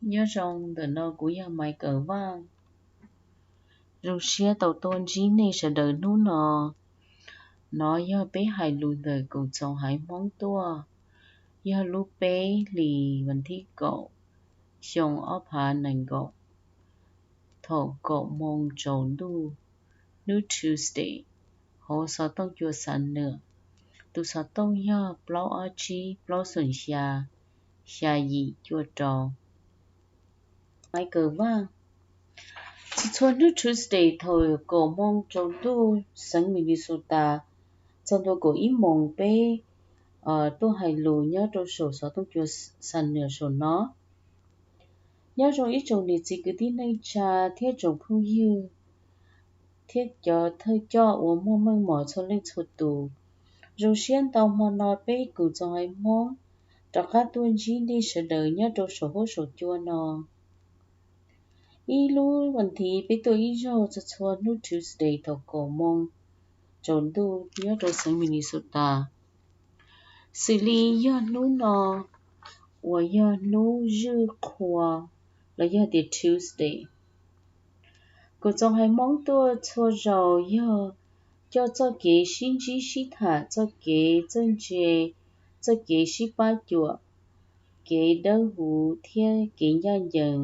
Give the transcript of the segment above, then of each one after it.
Nyob zoo, ntawm no kuv yog Maiv Kawm Vaj. Zoo siab tau tuaj ntsib nej sawv daws hnub no. Nov yog peb hais lus ntawm kuv txoos haiv Hmoob tuaj, yog lub peb hlis vas thib kaum, xyoo ob phav nees nkaum, thaum kaum moo tsaus ntuj, hnub Tuesday, hauv xov tooj cua xav nwam. Tus xov tooj yog plaub ob tsib plaub xoom xya, xya yim cuaj rau. Maiv Kawm Vaj. Txhua txhua hnub Tuesday thaum kaum moo tsaus ntuj xeev Minnesota, txog ntua kaum ib moos peb tuaj hais lus nyob rau saum xov tooj cua xav nwam saum no. Nyob zoo ib tsoom niam txiv kwv tij neej tsa thiab tsoom phooj ywg thiab cov thawj coj uas muaj meej mom txhua leej txhua tus. Zoo siab ntau hmo no peb kuv txoos haiv Hmoob rov qab tuaj ntsib nej sawv daws nyob rau saum huab saum cua no. Ib lub vas thiv peb tuaj ib zaug txhua txhua hnub Tuesday thaum kaum moo tsaus ntuj nyob rau xeev Minnesota. Xws li yog hnub no uas yog hnub zwj qhua los yog tias Tuesday, kuv txoos haiv Hmoob tuaj txhua zaus yog coj txoj kev sib ntsib sib tham, txoj kev txawj ntse, txoj kev sib pab cuam, kev dawb huv thiab kev ncaj ncees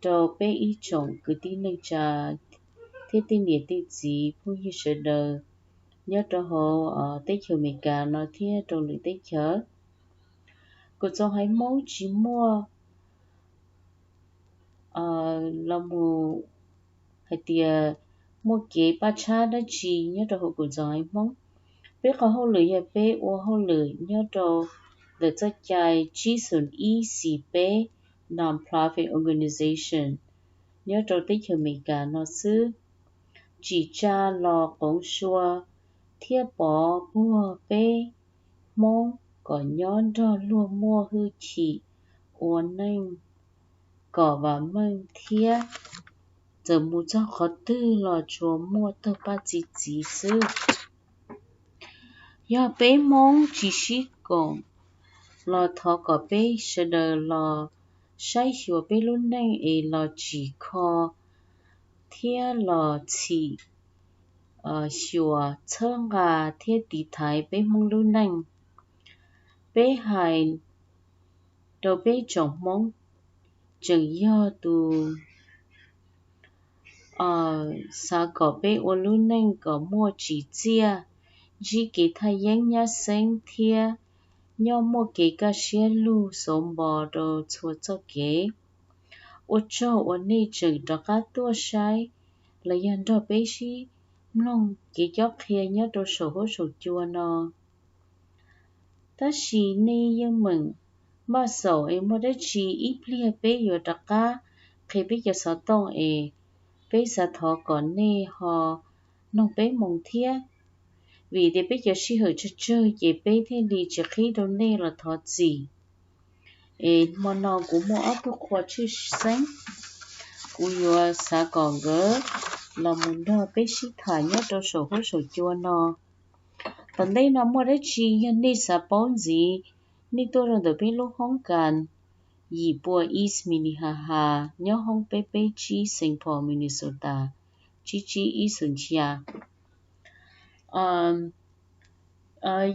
rau peb ib tsoom kwv tij neej tsa thiab tej niam tej txiv phooj ywg sawv daws nyob rau hauv teb chaws Amelikas no thiab rau lwm teb chaws. Kuv txoos haiv Hmoob tsis muaj los mus hais tias muaj kev paj tshab dab tsi nyob rau hauv kuv txoos haiv Hmoob. Peb qhov hauj lwm yog peb ua hauj lwm nyob rau ntawm txoj cai tsib xoom ib xis peb non-profit organization nyob rau teb chaws Amelikas no xwb. Tsim tsa los qoov sua thiab pov puag peb Hmoob kom nyob nrog luag muaj hwj chim ua neej kom vam meej thiab txawm mus txog qhov twg los tsuas muaj tawg paj txi txiv xwb. Yog peb Hmoob tsis sib koom los thov kom peb sawv daws los saib xyuas peb lub neej es los tsim kho thiab los txhim xyuas txhawb nqa thiab tiv thaiv peb Hmoob lub neej. Peb hais rau peb tsoom Hmoob tseem yog tus xav kom peb ua lub neej kom muaj tsim txiaj, ntsib kev thaj yeeb nyab xeeb thiab nyob muaj kev kaj siab lug xauv npo rau txhua txoj kev. Ua tsaug uas nej tseem rov qab tuaj saib los yog nrog peb sib mloog kev cob qhia nyob rau saum huab saum cua no. Tab sis nej yeej meem maj xaum es muaj dab tsi ib pliag peb yuav rov qab qhia peb cov xov tooj es peb xav thov kom nej ho noog peb moo thiab. Vim tias peb cov sij hawm tsawg tsawg ces peb thiaj li tsis qhib rau nej los thov txim. Es hmo no kuv muaj ob tug qhua tshwj xeeb, kuv yuav xav kom nkawd los mus nrog peb sib tham nyob rau saum huab saum cua no. Tom ntej no muaj dab tsi yog nej xav paub ntxiv, nej tuaj rau ntawm peb lub hoob kas yim pua East Minnehaha, nyob hoob peb peb tsib Saint Paul, Minnesota, tsib tsib ib xoom xya.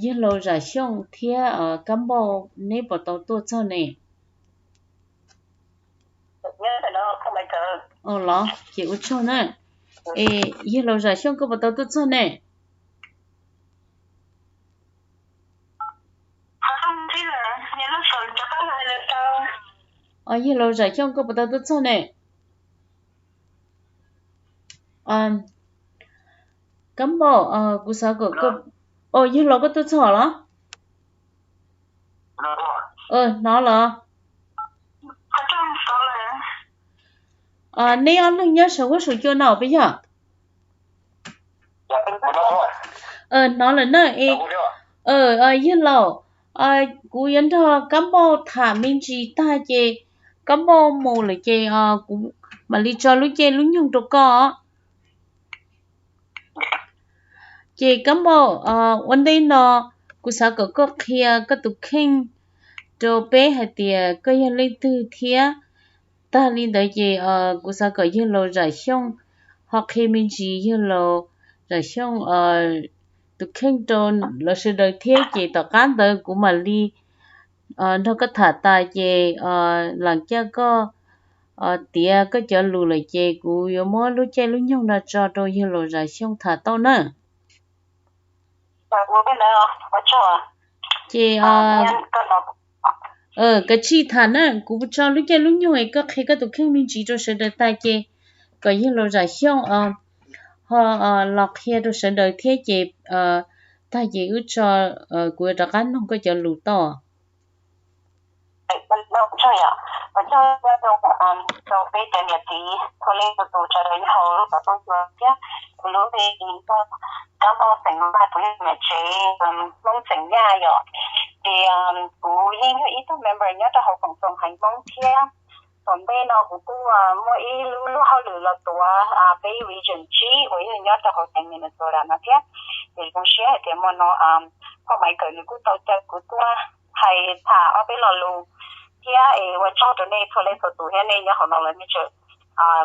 Yawg laus Zam Xyooj thiab Kab Npauj, neb puas tau tuaj txog ne? Los ces ua tsaug na. Es yawg laus Zam Xyooj koj puas tau tuaj txog ne? Yawg laus Zam Xyooj koj puas tau tuaj txog ne? Kab Npauj, kuv xav kom, yawg laus koj tuaj txog los? Hnov los? Neb ob leeg nyob saum huab saum cua no puas yog? Hnov lawm na. Yawg laus, kuv yuav nrog Kab Npauj tham me ntsis tag ces Kab Npauj mus lawm ces kuv mam li tso lub caij lub nyoog rau koj. Ces Kab Npauj, ua ntej no kuv xav kom koj qhia koj tus kheej rau peb hais tias koj yog leej twg thiab. Tag li ntawd ces kuv xav kom yawg laus Zam Xyooj ho qhia me ntsis yawg laus Zam Xyooj tus kheej rau lawv sawv daws thiab ces tom qab ntawd kuv mam li nrog koj tham tas ces lam caj koj tiav koj cov lus lawm ces kuv yuav muab lub caij lub nyoog no tso rau yawg laus Zam Xyooj tham tau na. Ces kav tsij tham na, kuv tso lub caij lub nyoog es koj qhia koj tus kheej me ntsis rau sawv daws tag ces kom yawg laus Zam Xyooj ho los qhia rau sawv daws thiab ces tag ces wb tso, kuv yuav rov qab noog koj cov lus tau. Rau peb cov niam txiv txhua leej txhua tus sawv daws nyob hauv lub zos Tub Cua thiab kuv lub npe Kab Npauj xeem Vaj, kuv yog niam tsev Hmoob xeem Yaj yom. Ces kuv yeej yog ib tug member nyob rau hauv koom txoos haiv Hmoob thiab. Tom ntej no kuv kuj muaj ib lub lub hauj lwm los tuav peb region tsib uas yog nyob rau hauv xeev Minnesota no thiab. Ces zoo siab hais tias hmo no Phoj Maiv Kawm nws kuj tau caw kuv tuaj hais tham ob peb lo lus thiab es ua tsaug rau nej txhua leej txhua tus thiab nej nyob hauv no los nej tseem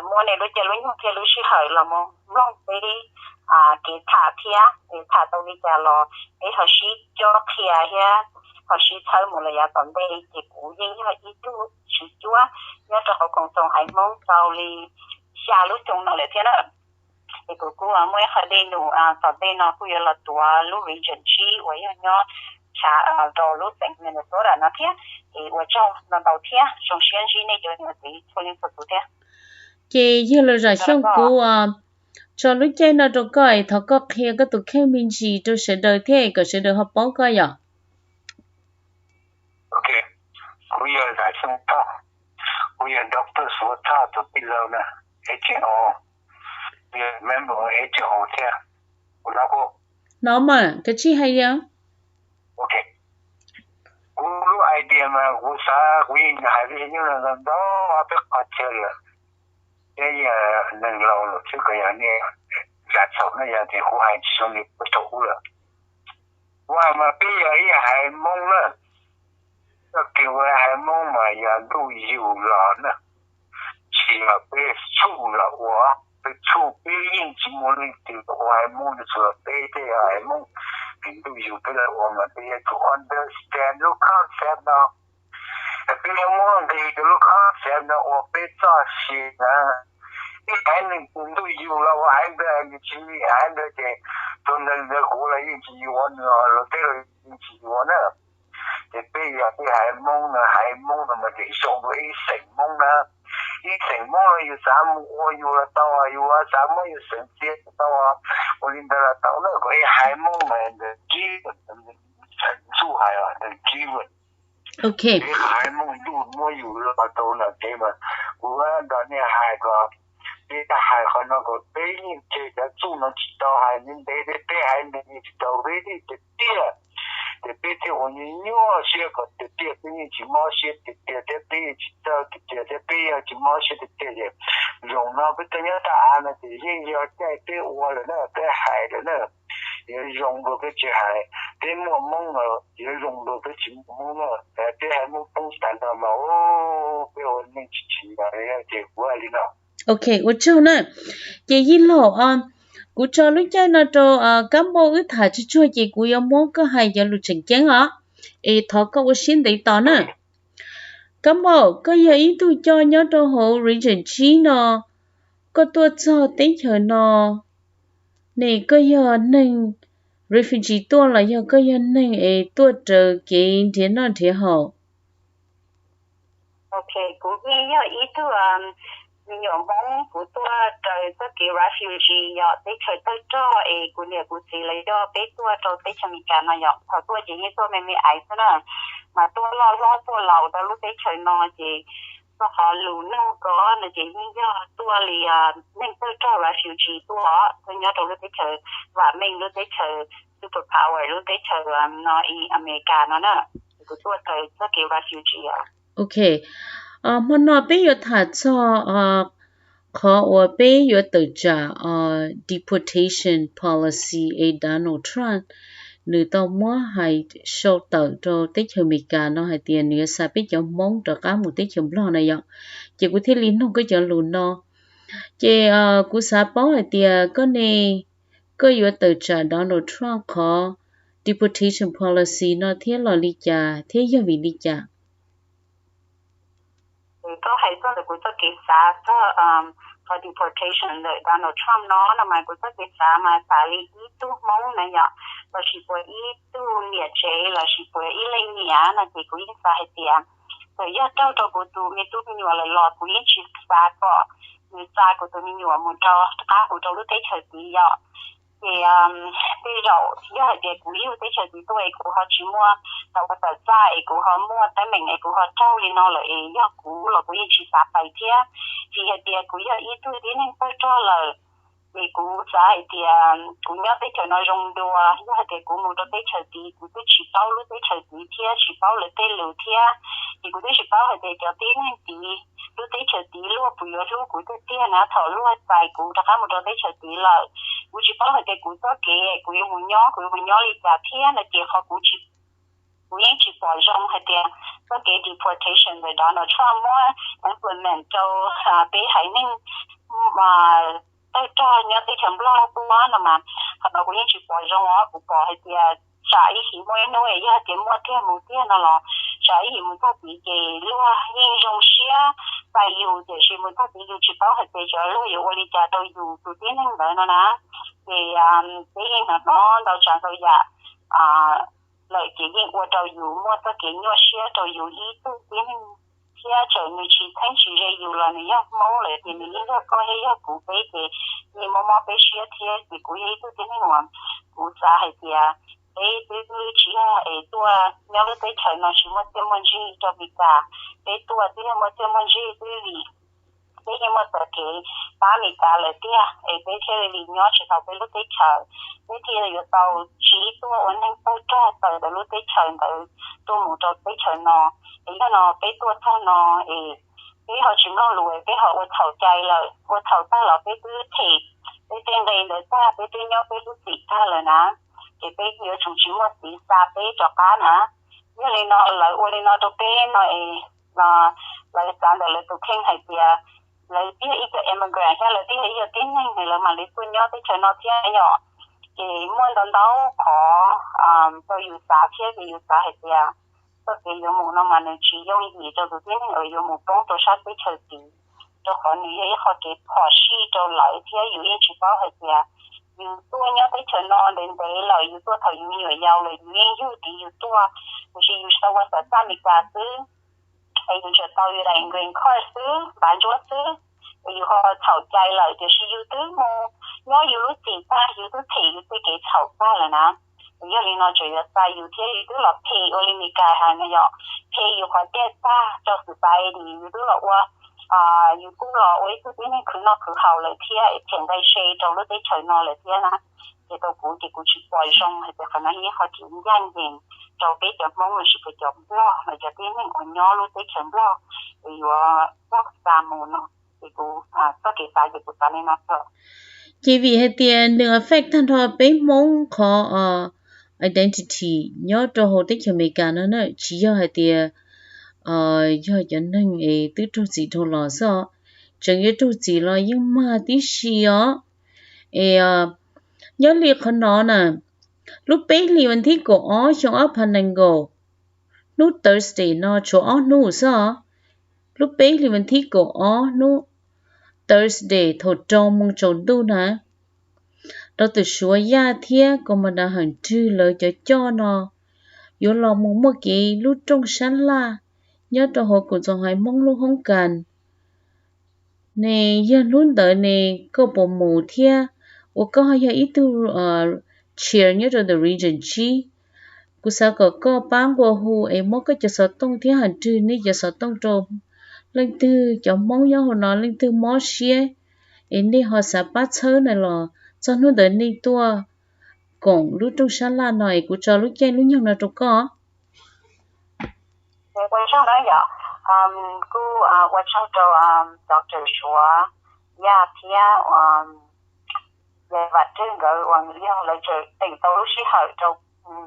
muab nej lub caij lub nyoog thiab lub sij hawm los mus mloog peb kev tham thiab es tham tau li cas los peb ho sib cob qhia thiab ho sib txhawb mus lawm yav tom ntej. Ces kuv yeej yog ib tug tswv cuab nyob rau hauv koom txoos haiv Hmoob tau li xya lub xyoo no lawm thiab na. Es kuv kuj muaj ib qho dej num tom ntej no kuj yuav los tuav lub region tsib uas yog nyob rau lub xeev Minnesota no thiab. Es ua tsaug ntau ntau thiab zoo siab ntsib nej cov niam txiv txhua leej txhua tus thiab. Ces yawg laus Zam Xyooj, kuv tso lub caij no rau koj es thov koj qhia koj tus kheej me ntsis rau sawv daws thiab es kom sawv daws ho paub koj yom. Ok, kuv yog Zam Xyooj Thoj, kuv yog Doctor Suav Thoj tus tij laug na, H O, kuv yog member H O thiab. Kuv hnov puas? Hnov mas, kav tsij hais li. Ok, kuv lub idea mas kuv xav kuv yeej hais li nyuj ntau ntau peb qhov chaw lawm. Peb yog neeg laus lawm xwb, kom yog nej zam txhaum na, yog tias kuv hais tsis zoo li puas thaum ub lawm. Kuv hais mas peb yog ib haiv Hmoob na, txoj kev ua haiv Hmoob mas yog ntuj yug los na, tsis yog peb txhuj los ua. Peb txhuj peb yeej tsis muaj leej twg los ua haiv Hmoob li, tsuas peb thiaj yog haiv Hmoob. Vim ntuj yug peb los ua mas peb yuav tsum understand lub concept no. Peb yuav muab nqis rau lub concept no ua peb txoj sia na. Ib haiv neeg tus ntuj yug los ua haiv ntawd, nws tsis, haiv ntawd ces tus neeg ntawd kuv los yeej tsis yuav, nws los teb los yeej tsis yuav na. Ces peb yog peb haiv Hmoob no, haiv Hmoob no mas ces zoo dua ib xeem Hmoob na. Ib xeem Hmoob no yus xav mus ua yus los tau, yus xav muab yus xeem txiav los tau, ua li ntawd los tau na, kom ib haiv Hmoob mas ntawd kib, txuj hais ntawd kib. Ok, haiv Hmoob ntuj muab yus los tau no ces mas kuv nrog nej hais kom peb hais qhov no kom peb yeej tseg cov txuj no tsis tau hais ntev ntev, peb haiv neeg yeej tsis tau ready tiag tiag, ces peb thiaj ua nyuaj nyuaj siab kom tiag tiag, peb yeej tsis mob siab tiag tiag thiab peb yeej tsis txawj tiag tiag thiab peb yeej tsis mob siab tiag tiag ces zaum no peb tuaj nyob tag av no ces yeej yog caij peb ua lawm na, peb hais lawm na. Yuav zoo dua peb tsis hais, peb muaj Hmoob los yuav zoo dua peb tsis muaj Hmoob na. Peb haiv Hmoob poob tas nrho mas peb ua neej tsis tsim nyog li ces kuv hais li no. Ok, ua tsaug na. Ces yij laug, kuv tso lub caij no rau Kab Npauj wb tham tsuag tsuag ces kuv yuav muab koj hais cov lus tseem ceeb os. Es thov koj ua siab ntev tos na. Kab Npauj, koj yog ib tug coj nyob rau hauv region tsib no, koj tuaj txog teb chaws no ne, koj yog neeg refugee tuaj los yog koj yog neeg es tuaj raws kev nrhiav noj nrhiav haus? Ok, kuv yeej yog ib tug me nyuam Hmoob, kuv tuaj raws txoj kev refugee yog teb chaws tawg rog es kuv niam kuv txiv lawv coj peb tuaj rau teb chaws Amelikas no yom. Thaum tuaj ces yeej tuaj me me aiv xwb na, mas tuaj loj hlob tuaj laus rau lub teb chaws no ces txoj qhov lus nug koj no ces yeej yog tuaj li neeg tawg rog refugee tuaj, tuaj nyob rau lub teb chaws vam meej, lub teb chaws super power, lub teb chaws no i Amelikas no na. Kuv tuaj raws txoj kev refugee. Ok, hmo no peb yuav tham txog qhov uas peb yuav tawm tsam deportation policy es Donald Trump nws tau muab hais sau tawm rau teb chaws Amelikas no hais tias nws yuav xa peb cov Hmoob rov qab mus teb chaws Nplog na yom. Ces kuv thiaj li nug koj cov lus no. Ces kuv xav paub hais tias koj ne, koj yuav tawm tsam Donald Trump qhov deportation policy no thiab los li cas thiab yog vim li cas? Koj hais txog ntawm kuv txoj kev xav txog qhov deportation ntawm Donald Trump no no mas kuv txoj kev xav mas xav li ib tug Hmoob na yom, lossis puas ib tug niam tsev lossis puas ib leej niam no ces kuv yeej xav hais tias txawm yog raug rau kuv tus me tub me nyuam lawm los kuv yeej tsis xav kom nws xa kuv tus me nyuam mus rov qab kuv rau lub teb chaws tid yom. Ces tej zaum yog hais tias kuv yug teb chaws tid tuaj es kuv ho tsis muaj tau ua tawm txaj es kuv ho muaj teeb meem es kuv ho raug li no lawm es yog kuv los kuv yeej tsis xav pais thiab. Vim hais tias kuv yog ib tug tib neeg tawg rog lawm, ces kuv xav hais tias kuv nyob teb chaws no zoo dua, yog hais tias kuv mus rau teb chaws tid kuv twb tsis paub lub teb chaws tid thiab tsis paub lawv tej lus thiab, ces kuv twb tsis paub hais tias cov tib neeg tid lub teb chaws tid luag puas yuav hlub kuv tiag tiag na thaum luag txais kuv rov qab mus rau teb chaws tid lawm. Kuv tsis paub hais tias kuv txoj kev kuv yuav mus nyob kuv yuav mus nyob li cas thiab no ces qhov kuv tsis, kuv yeej tsis pom zoo hais tias txoj kev deportation ntawm Donald Trump muab implement rau peb haiv neeg tawg rog nyob teb chaws Nplog tuaj no mas qhov no kuv yeej tsis pom zoo os. Kuv pom hais tias tsam ib sim muaj ib hnub yog hais tias muaj tiag mus tiag no los tsam ib sim mus txog tid ces luag yeej zoo siab pais yus, tiam sis mus txog tid yus tsis paub hais tias cov luag yuav ua li cas rau yus tus tib neeg ntawd no na. Ces peb yeej hnov ntau tsav ntau yam lawm ces yeej ua rau yus muaj txoj kev nyuaj siab rau yus ib tug tib neeg thiab txawm nws tsis txheeb tsis ze yus los nws yog Hmoob lawm ces nws yeej yog koj thiab yog kuv peb ces yeej mob mob peb siab thiab. Ces kuv yog ib tug tib neeg uas kuv xav hais tias peb twb tsis yog es tuaj nyob lub teb chaws no tsis muaj txiaj muaj ntsig rau Meskas, peb tuaj twb yog muaj txiaj muaj ntsig twb vim peb yeej muaj txoj kev pab Meskas lawm tiag es peb thiaj li nyob tsis tau peb lub teb chaws. Peb thiaj yuav tau tsiv tuaj ua neeg tawg rog tawm ntawm lub teb chaws ntawd tuaj mus rau teb chaws no. Es yog no peb tuaj txog no es peb ho tsis mloog lus, peb ho ua txhaum cai lawm, ua txhaum tag los peb twb them peb tej nqe ntawd tag, peb twb nyob peb lub txim tag lawm na, ces peb yuav tsum tsis muaj txiv xa peb rov qab na. Yog li no lawv ua li no rau peb no es lawv xav ntawm lawv tus kheej hais tias lawv twb yog ib co immigrant thiab lawv twb yog ib co tib neeg es lawv mam li tuaj nyob teb chaws no thiab yom. Ces muaj ntau ntau qhov rau yus xav thiab ces yus xav hais tias txoj kev yuav mus no mas nws tsis yooj yim rau tus tib neeg uas yuav mus poob rau sab teb chaws tid, rau qhov nws yog ib qho kev phom sij rau lawv thiab yus yeej tsis paub hais tias yus tuaj nyob teb chaws no ntev ntev lawm, yus tuaj thaum yus me nyuam yaus lawm yus yeej yug tid yus tuaj, tiam sis yus tsis tau ua xav txaj Meskas xwb es yus tsuas tau yus daim green card xwb, npav ntsuab xwb, es yus ho txhaum cai lawm tiam sis yus twb mus nyob yus lub txim tag, yus twb them yus tej kev txhaum tag lawm na. Yog li no tseem yuav xa yus thiab, yus twb los phem ua li Meskas hais no yom, phem yus qhov tiaj tag rau society, yus twb los ua, yus twb los ua ib tug tib neeg khwv noj khwv haus lawm thiab es them nqe se rau lub teb chaws no lawm thiab na. Ces rau kuv ces kuv tsis pom zoo hais tias qhov no yog ib qho kev ncaj ncees rau peb cov Hmoob lossis peb cov Nplog los cov tib neeg uas nyob lub teb chaws Nplog es yuav txoj xa mus no. Ces kuv txoj kev xav ces kuv xav li no xwb. Ces vim hais tias nws affect tag nrho peb Hmoob qhov identity nyob rau hauv teb chaws Amelikas no na, tsis yog hais tias yog cov neeg es twb raug txim dhau los xwb os, tseem yuav raug txim los yeej mag tib si os. Es nyob li qhov no na, lub peb hlis vas thib kaum ob xyoo ob phav nees nkaum, hnub Thursday no tshuav ob hnub xwb os. Lub peb hlis vas thib kaum ob hnub Thursday thaum rau moos tsaus ntuj na, rau tus Suav Yaj thiab Commander Ham Rwg lawv cov coj no yuav los mus muaj kev lub rooj sab laj nyob rau hauv koom txoos haiv Hmoob lub hoob kas. Ne yog hnub ntawd ne koj puas mus thiab? Uas koj yog ib tug chair nyob rau the region tsib, kuv xav kom koj pab nqua hu es muab koj cov xov tooj thiab Ham Rwg nej cov xov tooj rau leej twg cov Hmoob nyob hauv no leej twg mob siab es nej ho xav pab txhawb na los txog hnub ntawd nej tuaj koom lub rooj sab laj no es kuv tso lub caij lub nyoog no rau koj. Ua tsaug na yom, kuj ua tsaug rau Doctor Suav Yaj thiab Yaj Vam Rwg nkawd uas yog lawv tseem teem tau lub sij hawm rau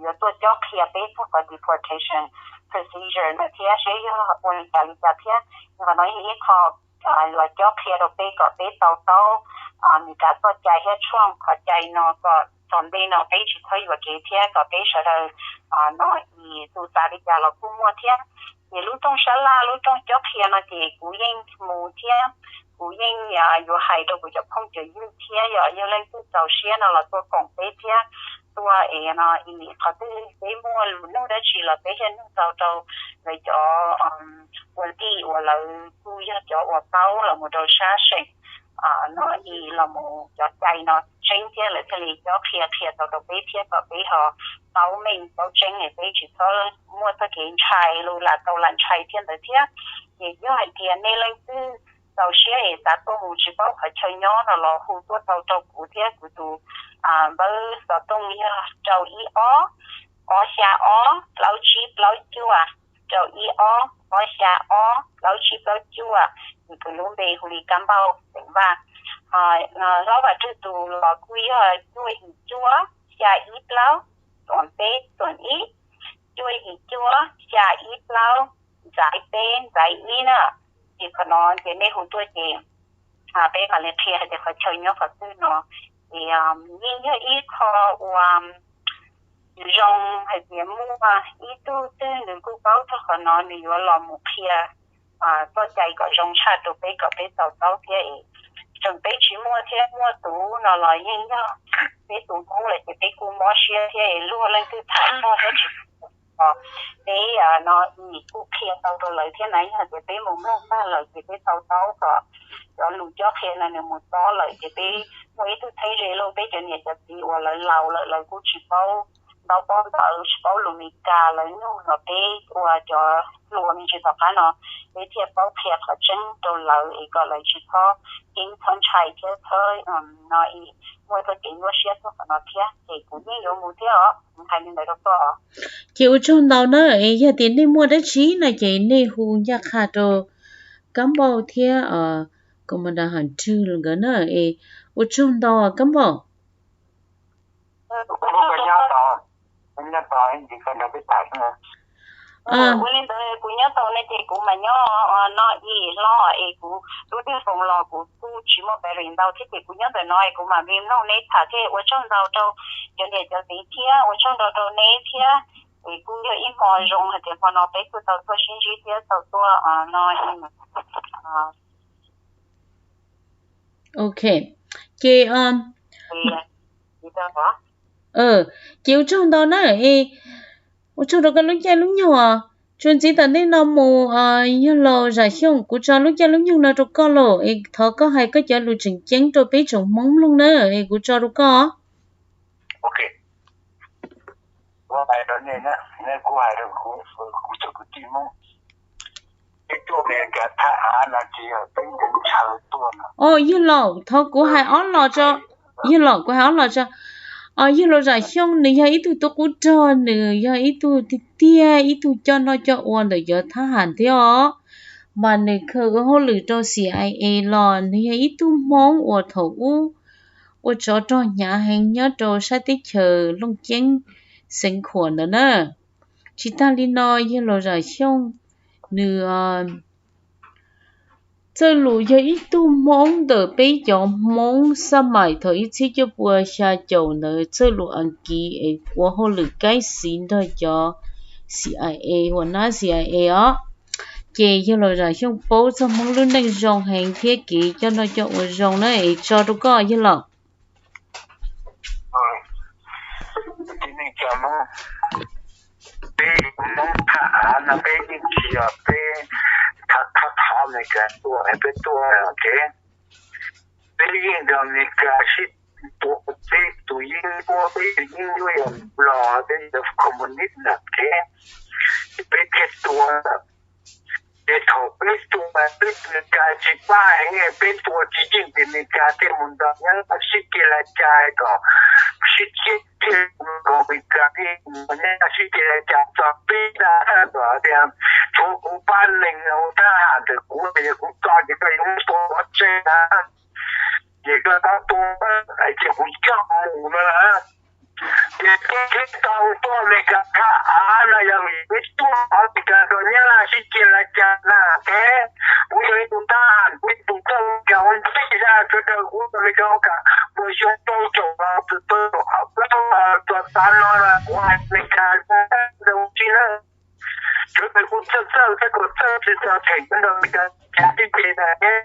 yuav tuaj cob qhia peb txog qhov deportation procedure no thiab seb yog ua li cas li cas thiab. Qhov no yog ib qho los cob qhia rau peb kom peb to taub Meskas txoj cai thiab tshuaj qhov cai no kom tom ntej no peb tsis txhob yuam kev thiab kom peb sawv daws no es tus xav li cas los kuj muaj thiab. Ces lub rooj sab laj lub rooj cob qhia no ces kuv yeej mus thiab kuv yeej yuav hais rau kuv cov phooj cov ywg thiab yog yog leej twg txaus siab no los tuaj koom peb thiab tuaj es no es qhov twg peb muaj lus nug dab tsi los peb thiaj nug tau rau lawv cov ua ntij uas lawv kuj yog cov uas paub los mus rau sab seem no es los mus cov cai no tseeb thiab lawv thiaj li cob qhia qhia tau rau peb thiab kom peb ho paub meej paub tseeb es peb tsis txhob muaj txoj kev ntshai los lam tau lam ntshai thiab ntawd thiab. Ces yog hais tias nej leej twg txaus siab es xav tuaj mus tsis paub qhov chaw nyob no los hu tuaj tau rau kuv thiab kuv tus npawb xov tooj yog rau ib ob ob xya ob plaub tsib plaub cuaj, rau ib ob ob xya ob plaub tsib plaub cuaj. Ces kuv lub npe hu li Kab Npauj xeem Vaj. Hlob Vam Rwg tus los kuj yog cuaj yim cuaj xya ib plaub xoom peb xoom ib, cuaj yim cuaj xya ib plaub ntxaiv peb ntxaiv ib na. Ces qhov no ces nej hu tuaj ces peb mam li qhia hais tias qhov chaw nyob qhov twg no. Ces yeej yog ib qho uas zoo hais tias muaj ib tug twg nws kuj paub txog qhov no nws yuav los mus qhia txoj cai kom zoo tshaj rau peb kom peb to taub thiab es tseem peb tsis muaj thiab muaj tus no los yeej yog peb tus Hmoob lawm ces peb kuj mob siab thiab es luag leej twg tham luag thiab tsis peb no kuj qhia tau rau lawv thiab na. Yog tias peb mus mloog tag lawm ces peb to taub kom cov lus cob qhia no nws mus tob lawm ces peb muaj ib tug txheeb ze loj peb cov niam cov txiv uas lawv laus lawm lawv kuj tsis paub ntaub paub ntawv tsis paub lus Meskas lawv nug los peb ua cov hluas me ntsis tom qab no peb thiaj paub qhia qhov tseeb rau lawv es kom lawv tsis txhob ceeb txhob ntshai thiab txhob no es muaj txoj kev nyuaj siab txog qhov no thiab ces kuv yeej yuav mus thiab os, kuv hais li ntawd rau koj. Ces ua tsaug ntau na, es yog tias nej muaj dab tsi no ces nej hu ncaj qha rau Kab Npauj thiab Commander Ham Rwg nkawd na, es ua tsaug ntau Kab Npauj. Ua li ntawd kuv nyob tau no ces kuv mam nyob no es hlob es kuv lub twb foos los kuv kuj tsis muaj battery ntau thiab ces kuv nyob ntawm no es kuv mam li mloog neb tham thiab ua tsaug ntau rau cov niam cov txiv thiab ua tsaug ntau rau neb thiab. Es kuj yog ib hmo zoo hais tias hmo no peb kuj tau tuaj sib ntsib thiab tau tuaj no. Ok, ces ces ua tsaug ntau na, es ua tsaug rau koj lub caij lub nyoog. Tsuas ntxiv tom ntej no mus, yog laus Zam Xyooj, kuv tso lub caij lub nyoog no rau koj lauj, es thov koj hais koj cov lus tseem ceeb rau peb tsoom Hmoob mloog na, es kuv tso rau koj. Os yawg laus, thov kuv hais ob los tso, yawg laus, kuv hais ob los tso. Os yawg laus Zam Xyooj nws yog ib tug tub qub rog, nws yog ib tug tiag tiag ib tug coj noj coj ua ntawm cov thab ham thiab os. Mas nws khaws ua hauj lwm rau C I A los nws yog ib tug Hmoob uas thaum ub ua tsov rog hnyav heev nyob rau sab teb chaws Looj Ceeb, xeev Khuam ntawd na. Tsis tag li no yawg laus Zam Xyooj nws txawj lus yog ib tug Hmoob ntawm peb cov Hmoob xab maim thaum ib txhiab cuaj pua xya caum ntawd txawj lus Askiv es ua hauj lwm kaib xiv nrog cov C I A, huas nab C I A os. Ces yawg laus Zam Xyooj paub txog Hmoob lub neej zoo heev thiab kev coj noj coj ua zoo na, es tso rau koj yawg laus. Peb Hmoob thab ham no peb yeej tsis yog peb thab thab Amelikas tuaj, peb tuaj, peb yeej nrog Amelikas sib tua, peb tus yeeb ncuab, peb tus yeeb ncuab yog Nplog, peb yog Communist na, peb thiaj tua. Ces thaum peb tua peb Amelikas tsis pab heev, peb tua tsis yeej ces Amelikas thiaj mus nrog nyob sib ceg la cai kom sib thiab thiaj kom Amelikas thiaj mus nyob sib ceg la cai txog peb ntag, kom tias tshuav kuv pab neeg ua thab ham ntawm kuv, yog kuv tso ces koj yuav muab tua pov tseg na, ces koj txhob tua, ces kuv coj mus no na. Ces tub tib tau tuaj Amelikas thaj av no yog vim peb tuaj Amelikas rau Nyab Laj sib cia li cas na, es kuv yog ib tug thab ham, kuv ib tug thawj Amelikas ua ntej zaj sawv daws, kuv Amelikas ua kam muaj xyoo rau caum los txog plaub txog xya no los kuv hais Amelikas rau tsis na. Sawv daws kuj txhawj txhawj thiab kuj txhawj tsis txog theem sawv daws Amelikas cas tib ce na, ces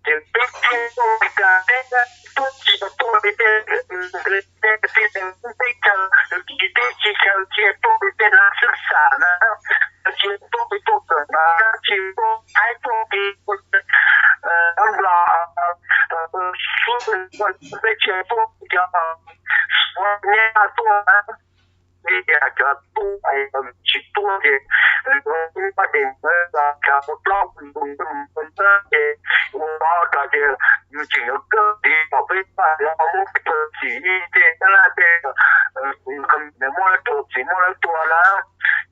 ces peb thiaj tuaj Amelikas, peb tuaj tsis tau tuaj peb tej, tej teb chaws, teb chaws tsis teb tsis chaw, tsis tuaj peb tej nav xwb xam na, tsis tuaj peb tuaj kawm ntawv, tsis tuaj Thaib tuaj peb, Nplog, Suav, peb tsis tuaj cov Suav Nyab Laj tuaj na. Peb tias cov tuaj tsis tuaj ces pab ces ntawd cov ua plaub ua ntawd ces ua no rau ces yus tseem yuav kawg tiv kom peb pab los muab peb rau txim ib ce tab laj tej, muab lawv rau txim muab lawv tua na.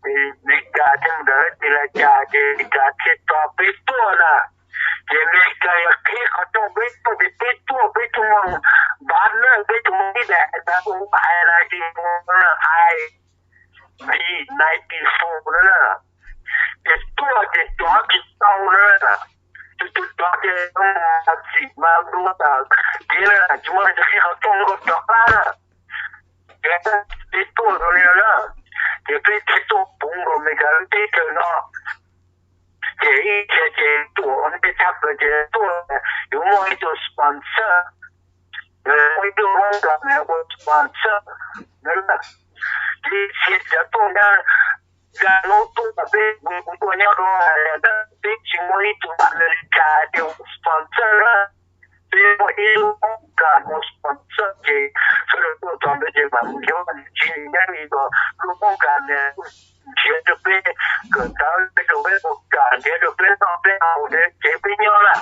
Ces Amelikas thiaj mus ntawd ces li cas ces Amelikas thiaj tso peb tuaj na. Ces Amelikas yog qhib qhov rooj peb tuaj ces peb tuaj peb tug moog npav na, peb tug moog ib daim ntawd ua hais na, ces ua hais P ninety four na. Ces tuaj ces rov tsis tau na, tus tus rov ces txim mas dua tas tiav na, tsis muaj leej twg qhib qhov rooj rau rov qab na. Ces peb tuaj rau li no na, ces peb thiaj tuaj puv nkaus Amelikas lub teb chaws no. Ces ib txhia ces tuaj ua ntej tshaj plaws ces tuaj yuav muaj ib tug sponsor, muaj ib tug Hmoob Government ua sponsor. Ces ib txhia cov tuaj nyob Nplog tuaj, peb kuv tuaj nyob rau Ireland, peb tsis muaj ib tug Amelikas hais tias ua sponsor na. Peb muaj ib lub Hmoob Government ua sponsor ces sawv daws tuaj txog ntawd ces mam mus yuav, tsis nyob li ko, lub Hmoob Government nrhiav rau peb kawm ntawv, rau peb ua kam, nrhiav rau peb noj peb haus, nrhiav tsev peb nyob na.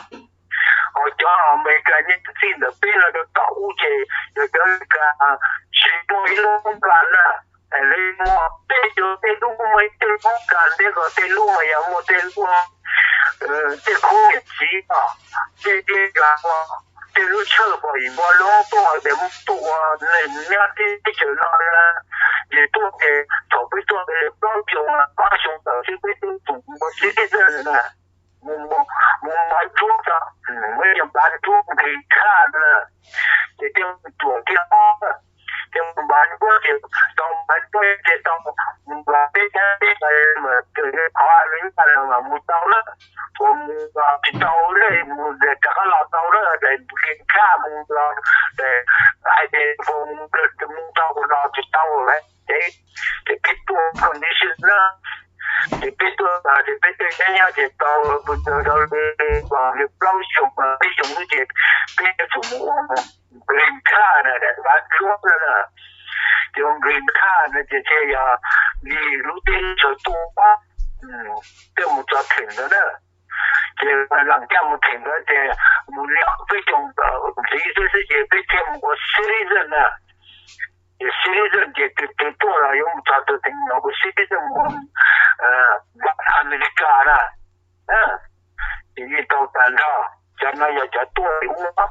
Ho cov Amelikas nyob txij ntawm peb no rau tom ub ces yog cov Amelikas tsis muaj ib lub Hmoob Government na. Li muaj tej, tej lub muaj ib tej Hmoob Government thiab, ko tej lub mas yog muaj tej lub, tej khub niam txiv os, tej dej gas, tej lub tshawj pom yim npua loob tuaj hais tias mus tuaj ua neeg nyob teb chaws no na. Ces tuaj ces thaum peb tuaj plaub xyoo, ob xyoo tawm xwb peb twb mus ua citizen na. Mus, mus npav ntsuab tso, muaj cov npav ntsuab green card na, ces thiaj mus tuam thiaj ob, ces mus npav ntsuab ces tau npav ntsuab ces tau mus npav peb hnab peb mas qhov a li ntag mas mus tau na. Thaum mus los tsis tau ne, mus rov qab los tau na, green card mus los, hais tias mus tau los tsis tau lawm. Ces, ces peb tuaj condition na, ces peb tuaj ces peb tej nyob nyob ces tau, tau li plaub xyoo peb xyoo xwb ces peb yuav tsum mus ua green card na, npav ntsuab na. Ces ua green card no ces thiaj yog li lub teb chaws tuaj, thiaj mus txog theem ntawd na. Ces lees caj mus theem ntawd ces mus li peb xyoo ntxiv xwb xwb ces peb thiaj mus ua citizen na. Ces citizen ces tus twg tuaj los yuav mus txog tus twg mus ua citizen, mus ua America na. Ces yeej tau tas nrho. Cov no yog cov tuaj ua.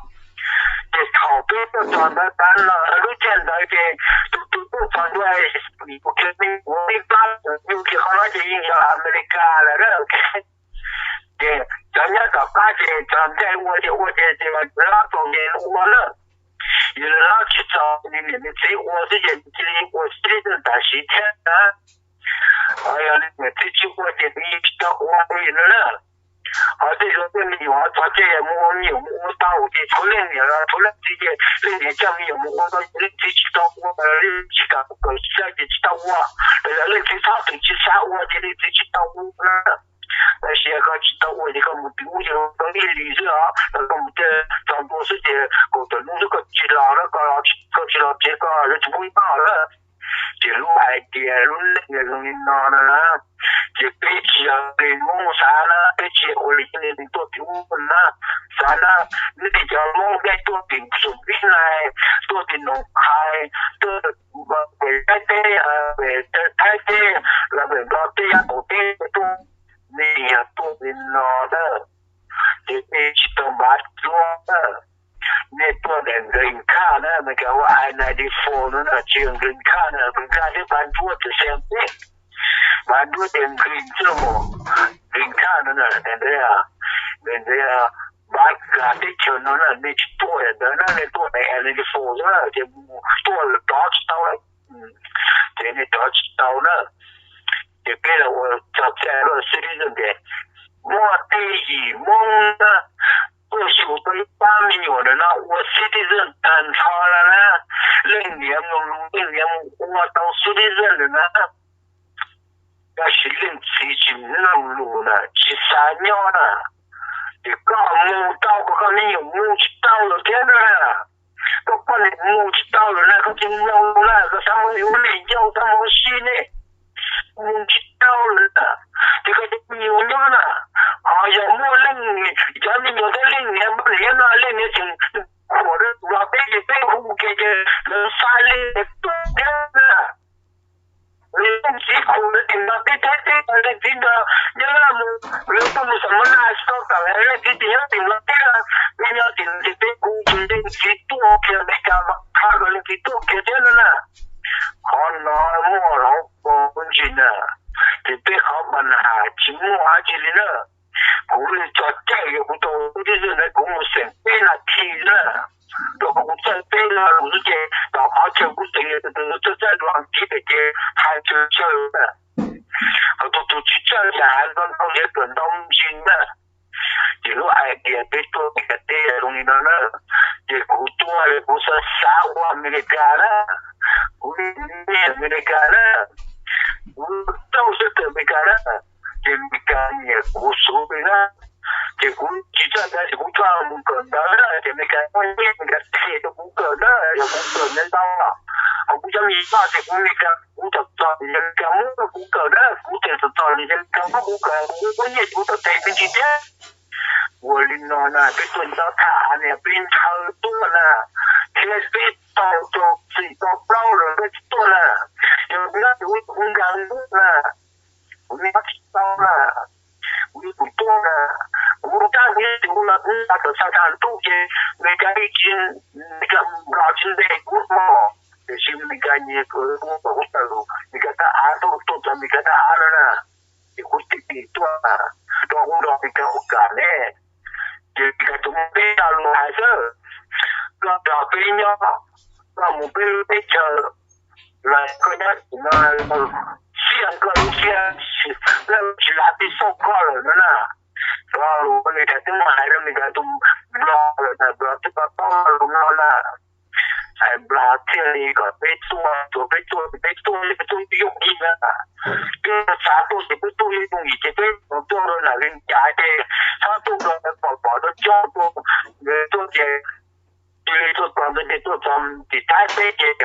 Ces thaum peb tuaj txog ntawd tas lawm lub caij ntawd ces tus twg tuaj txog ntua, tus twg ua ib pab, tus twg qhov no ces yeej yog America lawm na. Ces cov nyob tom qab ces cov ntxaij ua ces ua ces, ces lawv tau ces ua na. Yog lawv tsis txaus nws niam nws txiv ua xwb ces nws cia li ua citizen tam sim thiab na. Yog nws niam txiv tsis ua ces nws yeej tsis tau ua li no na. Ho tej zaum tej me nyuam txog ces yog mus ua me nyuam mus ua tau ces tshuav leej niam los tshuav leej txiv ces leej niam coj me nyuam mus ua tau ces leej txiv tsis tau ua, leej txiv tsis kam kawm txawj ces tsis tau ua. Los yog leej txiv txhob txwm tsis xav ua ces leej txiv tsis tau ua na. Tab sis koj tsis tau ua ces koj mus tim ub ces koj ib hlis xwb os, los koj mus tej txog ntua xwb ces kaum tawm hnub xwb koj tsis los na, koj tsis los tsev koj yuav tsis pub noj na. Ces lub hais tias lub neej zoo li no na, ces peb tsis yog li Hmoob xav na, peb tsis yog ua li nej tuaj tim ub na. Xav na, nej cov Hmoob nej tuaj tim Xus Vib Nais, tuaj tim Noom Qhais, tuaj pem Thaib teb, pem Thaib teb, los pem Nplog teb, Yaj Qaum teb tuaj, nej yog tuaj li no na, ces nej tsis tau npav ntsuab na. Nej tuaj daim green card na, Amelikas hu I ninety-four no na, tsis yog green card na, green card thiab npaj nruab txawm xeem peb, npaj nruab ces green xwb mas, green card no na, daim ntawd, daim ntawd npaj nruab teb chaws no na, nej tsis tuaj daim ntawd na, nej tuaj daim I ninety-four xwb na, ces mus tuaj lawm rov tsis tau lawm, ces nej rov tsis tau na. Ces peb los ua txog txij luaj citizen ces muaj tej yim Hmoob na, tuaj xyuas tau ib pab me nyuam ntawm no ua citizen tag nrho lawm na, leej niam mloog lus leej niam mus ua tau citizen lawm na. Tab sis leej txiv tsis mloog lus na, tsis xav nyob na, ces koj mus tau kom koj me nyuam mus tsis tau lawm thiab na. Koj poj niam mus tsis tau lawm na, koj tsis mloog lus na, koj xav mus yuav ua neej yau, xav mus ua si ne, mus tsis tau lawm na, ces koj cov me nyuam nyob na. Ho yog muaj leej, cov me nyuam thiab leej niam, poj niam nyob no leej niam tseem khuam rau tus vauv peb ces peb hu kiag ces lawv xa leej niam tuaj thiab na. Leej txiv khuam lawv tseem nrog peb thab teb, leej txiv nrog nyab laj mus, lawv tuaj mus xam mab naj tsis tau tawm, leej txiv tseem nyob tseem los teb, peb nyob tseem ces peb hu ces leej txiv tuaj kiag Amelikas mas qha kom leej txiv tuaj kiag thiab no na. Qhov no muaj hauv paus ntsis na, ces peb qhov pas has tsis muaj dab tsi li na. Kuv li tso caij yog kuv tau lub teb chaws ntawd kuv mus xeem peb nas this na, rau qhov kuv txawj peb lo lus xwb ces tom qhov chaw kuv xeem yog tus twg txawj txawj lus Askiv ces hais chaw chaw na. Ho tus tus tsis txawj ces hais ntau ntau li kom ntau me ntsis na. Ces lub idea peb tuaj Amelikas teb zoo li no na. Ces kuv tuaj kuv xav xav ua Amelikas na, kuv nyiam Amelikas na, kuv tau sab tawm Amelikas na, ces Amelikas nyiam kuv xwb li na. Ces kuv tsis txawj ntawv ces kuv coj mus kawm ntawv na, ces Amelikas muab nyiaj Amelikas them rau kuv kawm na, yog kuv kawm ntawv ntau los, ho kuv cov me nyuam ces kuv Amelikas, kuv txom txom ces Amelikas muab rau kuv kawm na, kuv tseem txom txom ces Amelikas muab kuv kawm, kuv muab nyiaj ces kuv tau them me ntsis thiab. Ua li no na peb tuaj nyob tham niam peb ntshaw tuaj na, thiab peb tau rau txim tau plaub lawm peb tsis tuaj na. Yog kuv nyob ces kuv nkaag ntuj na, kuv nyob tsis tau na, kuv yuav tsum tuaj na. Kuv tab kuv nyob ces kuv los kuv nqa tom xa thaj ntuj ces Amelikas tsis, Amelikas nplog tsis ntes kuv mog, tiam sis Amelikas nyiag kuv kom kuv tawm Amelikas thaj av tuaj, tuaj txog Amelikas thaj av no na. Ces kuv tig tig tuaj, rau kuv nrog Amelikas ua kam ne. Ces Amelikas tsuas muab peb coj lug hais xwb, koj nrog peb nyob, koj mus peb lub teb chaws, los koj nyob tim no, xiaj koj lub siab, leej tsis lav pij xauj koj lawm no na. Cov lus Amelikas twb muab hais rau Amelikas tus nplog lawm na, nplog twb paub paub lo lus no na. Hais nplog thiaj li kom peb tuaj, tsuas peb tuaj ces peb tuaj, peb tuaj yooj yim na. Peb xav tuaj ces peb tuaj yooj yim ces peb mus tuaj rau nram Vias Cas ces txhob tuaj rau pom pom rau coob tuaj, tuaj ces cia li tuaj txog ntawd ces tuaj txog tim Thaib teb ces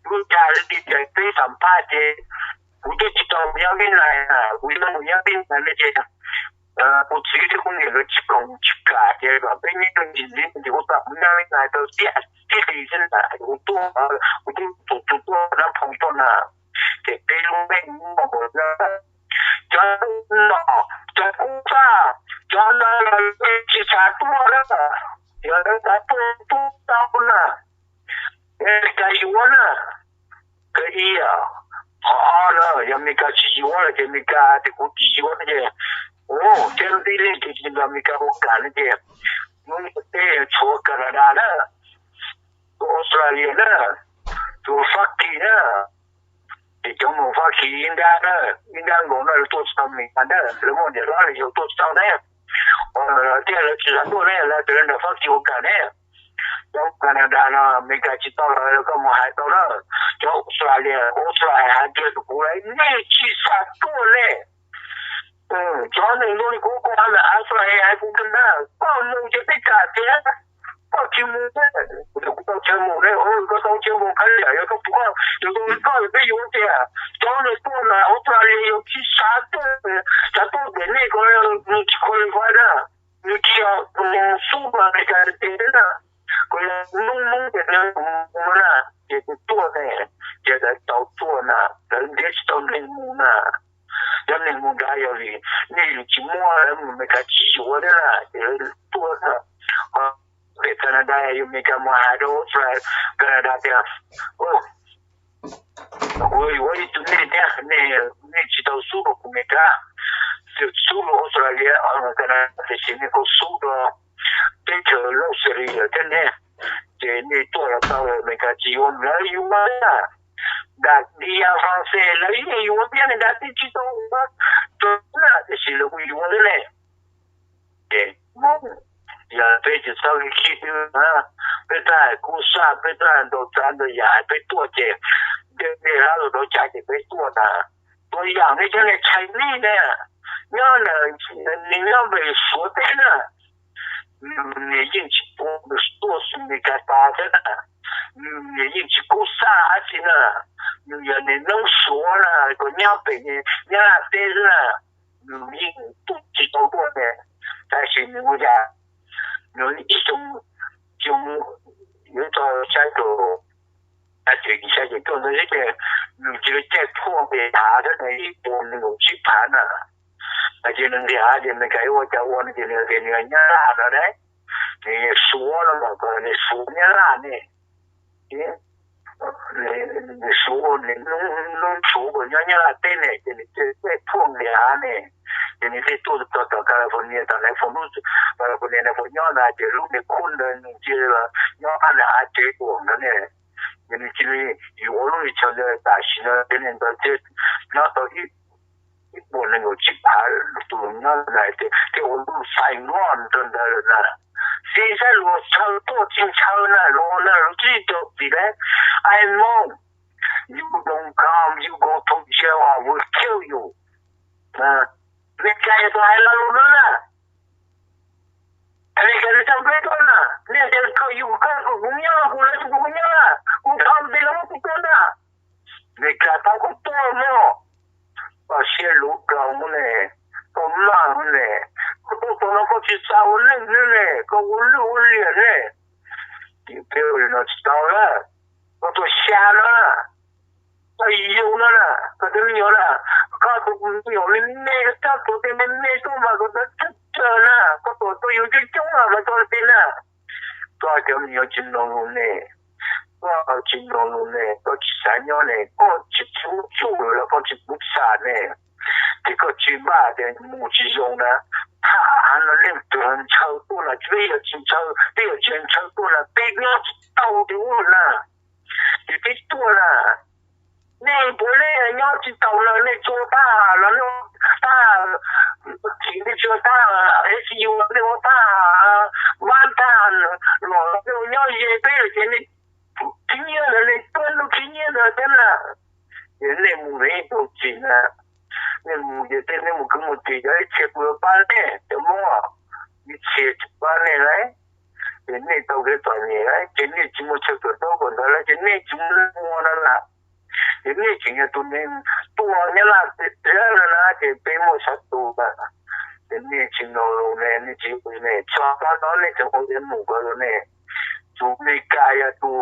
lub caij li tias peb xam phaj ces kuv twb tsis tau mus nyob Vib Nais na, kuv yuav mus nyob Vib Nais no ces kuv txiv thiab kuv niam nkawd tsis koom tsis kam ces kom peb nyob ntsis ntxiv ces kuv tau mus nyob Vib Nais tau tib tib hlis xwb na, kuv tuaj, kuv twb tus tus tuaj Nab Phoo tuaj na, ces peb lub neej muaj npaum no. Cov nom, cov kub faj, cov no los tsis xav tuaj na, yog lawv xav tuaj tuaj tau na, Amelikas yuav na. Kawg ib, qhov ob na, yog Amelikas tsis yuav lawm ces Amelikas tias kuv tsis yuav no ces, thiab nti li ces tsis nrog Amelikas ua kam no ces, hnub no peb tshuav Canada na, tshuav Australia na, tshuav Fab Kis na, ces cov mus Fab Kis ib nrab na, ib nrab nkaus no lawv tuaj tsis tau Amelikas na, lawv muaj niam hlob lawv yug tuaj tsis tau ne, thiab lawv tsis xav tuaj ne, lawv tias lawv nrog Fab Kis ua kam ne. Cov Canada no Amelikas tsis tau los koj mus hais tau na. Cov Australia, Australia hais tias rau kuv lawm, nej tsis xav tuaj ne. Cov neeg zoo li kuv, kuv hais ntawm Australia hais kuv tias na, koj mus ces peb kam tias, koj tsis mus ne, kuv tau chaw mus ne, koj tau chaw mus qhov li yog koj puas, yog zoo li koj peb yuav tias, cov neeg tuaj na Australia yog tsis xav tuaj, xav tuaj tias nej ko nws tsis qualify na, nws tsis yog tus neeg xub Amelikas tias na, kuv yog noob noob tias nws mus na, ces kuv tuaj ne, ces lawv tau tuaj na, lawv ntiav tsis tau neeg mus na. Cov neeg mus nrad yog li nej tsis muaj, lawv mus Amelikas tsis yuav thiab na, ces lawv tuaj na. Pem Canada Canada, yus Amelikas mus hais rau Australia, Canada tias, kuv yuav ib tug nej thiab, nej tsis tau xub rau kuv Amelikas, xub rau Australia, Canada, tiam sis nej kuj xub rau teb chaws loj xws li lawm thiab ne, ces nej tuaj los tau lawm, Amelikas tsis yuav lawv yuav na. Nram Dias Fas Xes lawv yeej yuav thiab, Amelikas twb tsis tau ua rau na, tiam sis lawv kuj yuav thiab ne. Ces yog peb tsis txhob khib twb na, peb txhob hais kub saj, peb txhob hais ntau tsav ntau yam, peb tuaj ces ntiaj teb hlab los rau cas ces peb tuaj ntag. Tuaj yam nej cov niag Chinese ne, nyob ntawm, nws nyob pem Suav teb na, nws niam yeej tsis pub nws tuaj Amelikas tos thiab na, nws niam yeej tsis kub saj dab tsi na, nws yog niag noob Suav na, kom nyob pem Nyab Laj teb xwb na, nws yeej tuaj tsis tau tuaj ne, tab sis nws ua cas nws ib xyoo, xyoo yuav txog saib rau, tab sis saib ces tuaj ntawd xwb ces nws cia li caij phuaj nqis hav thiab na, ib puas nees nkaum tsib phav na. Ces nws nqis hav ces Amelikas ua cas ua no ces nws tias nws Nyab Laj no ne, nws Suav no mas, nws Suav Nyab Laj ne. Nws Suav, nws noob Suav uas nyob Nyab Laj teb ne, ces nws thiaj caij phuaj nqis hav ne, ces nws thiaj tuaj txog tom California, tom California, California nws puas nyob ntag, ces lub niag khub ntawd nws cia li los nyob qab nram hav tsev tuaj ntawd ne. Ces nws cia li yuav lub niag chaw ntawd tam sim no ces niag ntawd thiaj nyob tau ib puas nees nkaum tsib phav, tus nyob ntawd thiaj ua lub sign on rau ntawd lawm na. Xij saib luag ntshaw tuaj tsis ntshaw na, luag na luag twb tsis tau txim lawm. I know you don't come, you go to jail, I will kill you. Amelikas yog tus hais lo lus no na. Amelikas nws coj peb tuaj na, nej tias koj yug koj kom kuv nyob, kuv lawv kuv nyob na, kuv thov tias los muab kuv tuaj ntag. Amelikas tau koj tuaj mog. Koj siab luv kawg ne, koj maj ne, koj tuaj txog no koj tsis xav ua neej ne, koj ua lwj ua liam ne. Tim peb ua li no tsis tau na, koj tuaj xya no na, koj yug no na, koj tus me nyuam na, koj tus me nyuam me me, koj tuav tus me me tuaj mas koj txhob tsawg tsawg na, koj tuav tuaj yug coob coob na mas koj li na. Koj cov me nyuam tsis mloog lus ne, koj tsis mloog lus ne, koj tsis xav nyob ne, koj tsis txhob tsuj lawm los koj tsis pub xam ne, ces koj tsis npaj tias mus tsis zoo na. Tham no leej twg ntshaw tuaj na, peb yog tsis ntshaw, peb yog tsis ntshaw tuaj na peb nyob tsis tau li ub na. Ces peb tuaj na, nej puav leej nyob tsis taus na, nej tsuas tab ham los nej tab ham, tsis nej tsuas tab ham, es tsis yus nej ua tab ham, vab tab ham los nej ua nyob ze peb lawm ces nej khib nyiab ntawd, nej tuaj lub khib nyiab ntawd thiab na. Ces nej mus ntawd yeej tau txim na. Nej mus ces tej nej mus kwv mus tij cov ib txhia kuv yuav pab nej, cov Hmoob, ib txhia tsis pab nej lauj. Ces nej tau kev txom nyem lauj, ces nej tsis muaj chaw tuam taub kom ntawd lauj, ces nej tsis muaj neeg ua no na. Ces nej tseem yog tus neeg tuaj Nyab Laj tiag tiag no na, ces peb muaj xov tus na. Ces nej tsis mloog lus ne, nej tsis ua ne, txog qab no nej tseem ua yuav mus ko lus ne. Tus Amelikas yog tus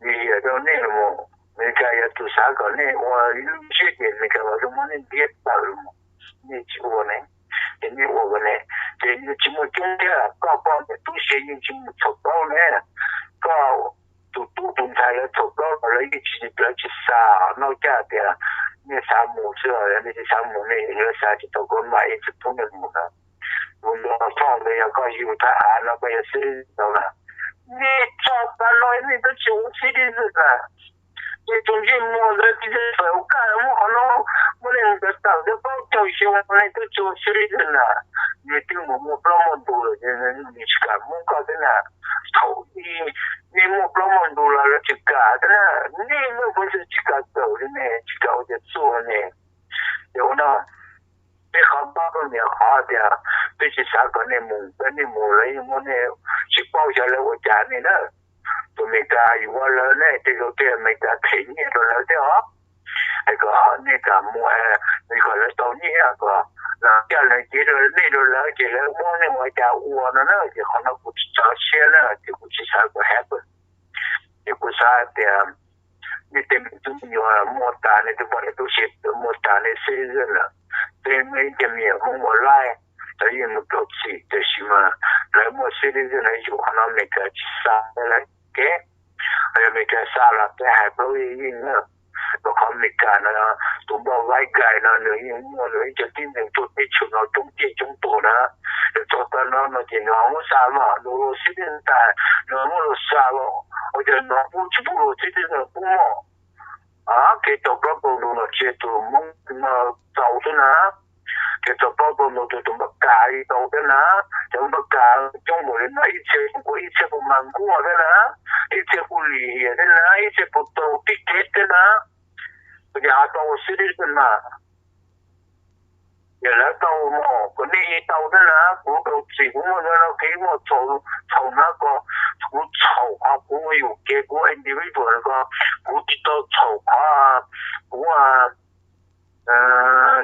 lim hiam rau nej los, Amelikas yog tus xav kom nej ua ib lub siab ces Amelikas los muab nej ntiab tawm los, nej tsis ua ne. Ces nej ua ko ne, ces yeej tsis muaj coob thiab, koj poj niam tub se yeej tsis mus txhaum plaub ne. Koj tus tub tus ntxhais lawv txhaum plaub los lawv yeej tsis, lawv tsis xav noj caj tias nej xav mus xwb, nej tsis xav mus ne, lawv xav tsis tau koj mam yeej tsis pub nej mus na. Tus yog foj ntawd yog koj yug thaj av no koj yog citizen na. Nej txog tav no nej twb tsis ua citizen na. Nej tus ntsej muag ntawd tsis txawm ua kaj muab qhov no, muab nej ntawd tawm ntawd plaub caug xyoo nej twb tsis ua citizen na. Nej twb mus muaj plaub muaj ntug lawm, nws tsis kam muab koj thiab na. Thaum ub nej muaj plaub muaj ntug los lawv tsis kam thiab na. Nej muaj peev xwm tsis kam tawm li ne, tsis kam ua cov txuj ne. Ces ua no, peb qhov pab peb niam qhov tias peb tsis xav kom nej mus, peb nej mus lawv yeej muab nej tsis paub xyov lawv ua cas nej na. Tus Amelikas yuav lawv ne, tej zaum tej Amelikas them nyiaj rau lawv thiab os. Es kom nej kam mus, kom lawv tau nyiaj, kom los coj lawv cev rau nej rau lawv ces lawv muab nej ua cas ua no na. Ces qhov no kuv tsis txaus siab na, ces kuv tsis xav kom happen. Ces kuv xav tias nej tej me tub me nyuam muaj tas, nej tej poj niam tub se muaj tas, nej citizen lawm, peb muaj ib cov me nyuam Hmoob ua laij, lawv yeej mus rau txim, tiam sis mas lawv muaj citizen lawv yuav qhov no Amelikas tsis xa lawv. Yog Amelikas xa los peb hais plaub yeej na, rau qhov Amelikas no tus npauj White Guy no nws yeej muaj nws ib co tib neeg tuaj teb chaws no coob tiaj coob tuag na. Yog txog tag no no ces nws ho muab xa mas nws ua citizen tas, nws muab los xa los, ua cas nws ho pub tsis pub ua citizen pub mog. Kev tau plaub tau ntug no tsis yog tus Hmoob no tau xwb na, kev tau plaub tau ntug tus tus npab kas li tau thiab na. Cov npab kas coob npaum li no ib txhia kuj ib txhia kuj mag nkuaj thiab na, ib txhia kuj lim hiam thiab na, ib txhia kuj tau tib kev thiab na. Kuv ces ho tau ua citizen mas, yog lawv tau mog, kuv nej yeej tau thiab na. Kuv rau txim kuv muaj no kev muaj txhaum, txhaum na ko, kuv txhaum qhov kuv ua yus kev kuv individual ko, kuv tsis tau txhaum qhov kuv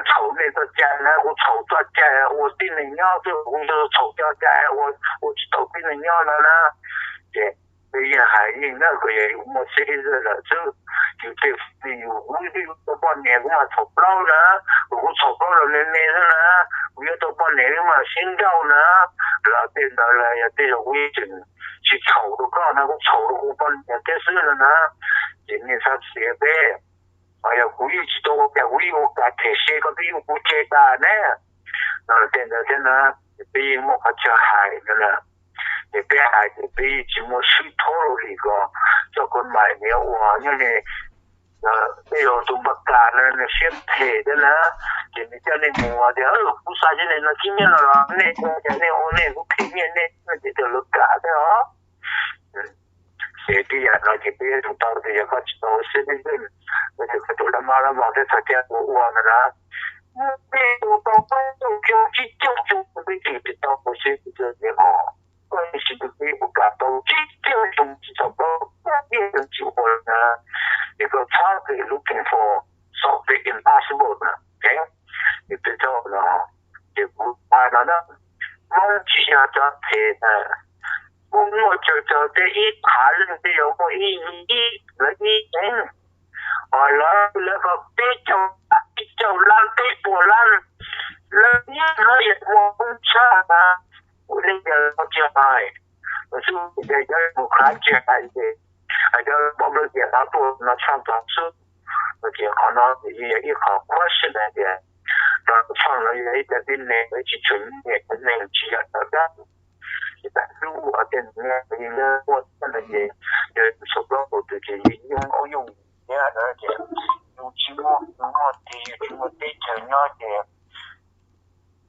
txhaum nej txoj cai na, kuv txhaum txoj cai ua tib neeg nyob xwb, kuv txhaum txoj cai ua, ua tsis tau tib neeg nyob no na. Ces peb yeej hais yeej na, kom yog yus muaj citizen lawm xwb, yus tej yus kuv twb yuav tau poj niam kuv mas txhaum plaub na, kuv txhaum plaub los me me xwb na, kuv yuav tau poj niam kuv mas sib nrauj na, los tej ntawd los yog tej zaum kuv yeej tseem tsis txhaum rau koj na, kuv txhaum rau kuv poj niam thiab xwb no na. Ces nej txhob xiav peb, yog kuv yeej tsis tau ua cas, kuv yeej ua kas them se koj twb yuav kuv tseg tas ne. No tej ntawd thiab na, ces peb yeej muaj qhov chaw hais no na. Ces peb hais ces peb yeej tsis muaj swb thaub li ko. Txoj koo mais nws ua nyob li tej zaum tus npab kas no nws siab phem thiab na, ces nws coj nej mus tias kuv xa cov niag no khib nyiab no los nej ua cas nej ua nej kuv khib nyiab nej no ces tej lawv kam thiab os. Ces tej yam no ces peb yuav tsum tau tias yog koj tsis tau ua citizen, koj tseem koj tus dab mab dab moos thiab txog caij ua ua no na, peb tus tau plaub caug xyoo tsib caug xyoo peb tseem tsis tau ua citizen os. Koj yeej tsis pub peb ua kam tau tsib caug xyoo tsis txog plaub caug xyoo tsis ua na, ces koj txhob keep looking for something impossible na. Ces peb txhob no, ces kuv hais no na, Hmoob tsis yog cov phem na, kuj muaj cov cov tej ib phav leej tej yuav muaj ib yig ib lawv ib yeej, ho lawv lawv kom peb caug, peb caug lab peb puas lab, lawv ib lawv yog muaj hoob tshaj na, ua li cas los tsis hais, xwb ces cov mus khav tsis hais ces, hais cov pom lawv tias qhov tuaj no tshaj txog xwb, no ces qhov no ces yog ib qho question hais tias, Donald Trump no yog ib cov tib neeg tsis tshua nyiam cov neeg tsis yog cov dab, ces tas hnub ua tej neeg yeej muaj thiab no ces, yog yus txhaum plaub tau tus ces yus yeej ua yooj yim thiab no ces, yus tsis muaj, yus muaj tis yus tsis muaj teb chaws nyob ces,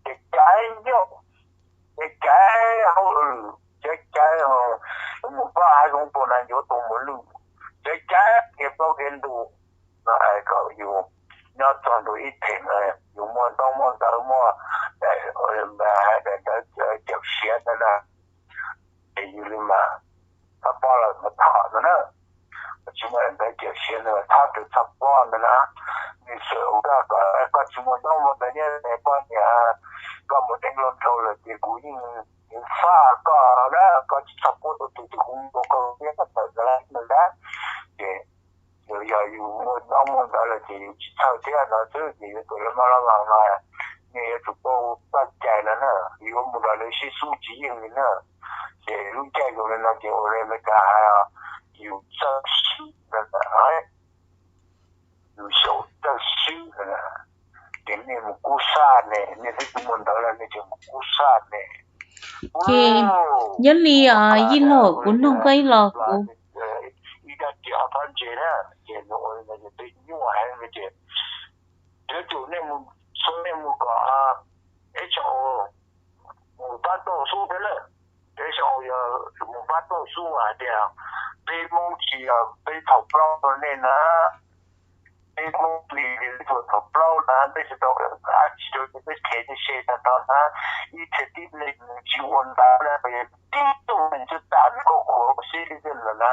ces caiv yom, ces caiv hauj lwm, caiv caiv, mus pab hav zoov tus na yuav tus mus lwj, caiv caiv kev plaub kev ntug, no hais kom yus nyob txog ntua ib theem, yus muaj ntaub muaj ntawv muaj, hais daim ntawv cawm siav ntawd na, ces yus li mas txhob pob los mus thom no na. Tsis muaj daim ntawv cawm siav ntawd thov tus txhob pob ntawd na. Nws xwm ua koj kom koj tsis muaj ntaub muaj ntawv nyob poj niam, koj mus deej luag nraug lawm ces kuv yeej faj koj na, koj tsis txhob pob rau tus twg, kuv mus rau koj thiab koj tawm ntawd lawm na. Ces yog yus muaj ntaub muaj ntawv lawm ces yus tsis txhawj thiab no xwb ces yuav tus lawv mab lab vas no, nws yuav tsum tau txoj cai no na, yuav mus nrog lawv sib xub tsis yeej li na. Ces lub caij zoo li no ces ua li Meskas hais, yus txawj swb, yus xyaum txawj swb, ces nej mus kub saj ne, nej twb tsis muaj ntawv los nej tseem mus kub saj ne. Ces nyob li yij laug, kuv nug koj ib los kuv ib daim tiam thov ntse na, ces nws ua li ntawd ces peb nyuaj heev li ces, yuav tsum nej mus, xub nej mus kom ib tsoom mus pab toj xub thiab na, ib tsoom yog mus pab toj xub hais tias peb Hmoob tsis yog peb txhaum plaub rau nej na, peb Hmoob li peb txhaum plaub na, peb tsis tau, tsis tau peb qhia tib se tag tag na, ib txhia tib neeg tsis ua ntawv na, tib tug neeg twb tas nkaus khuav ua citizen lawm na.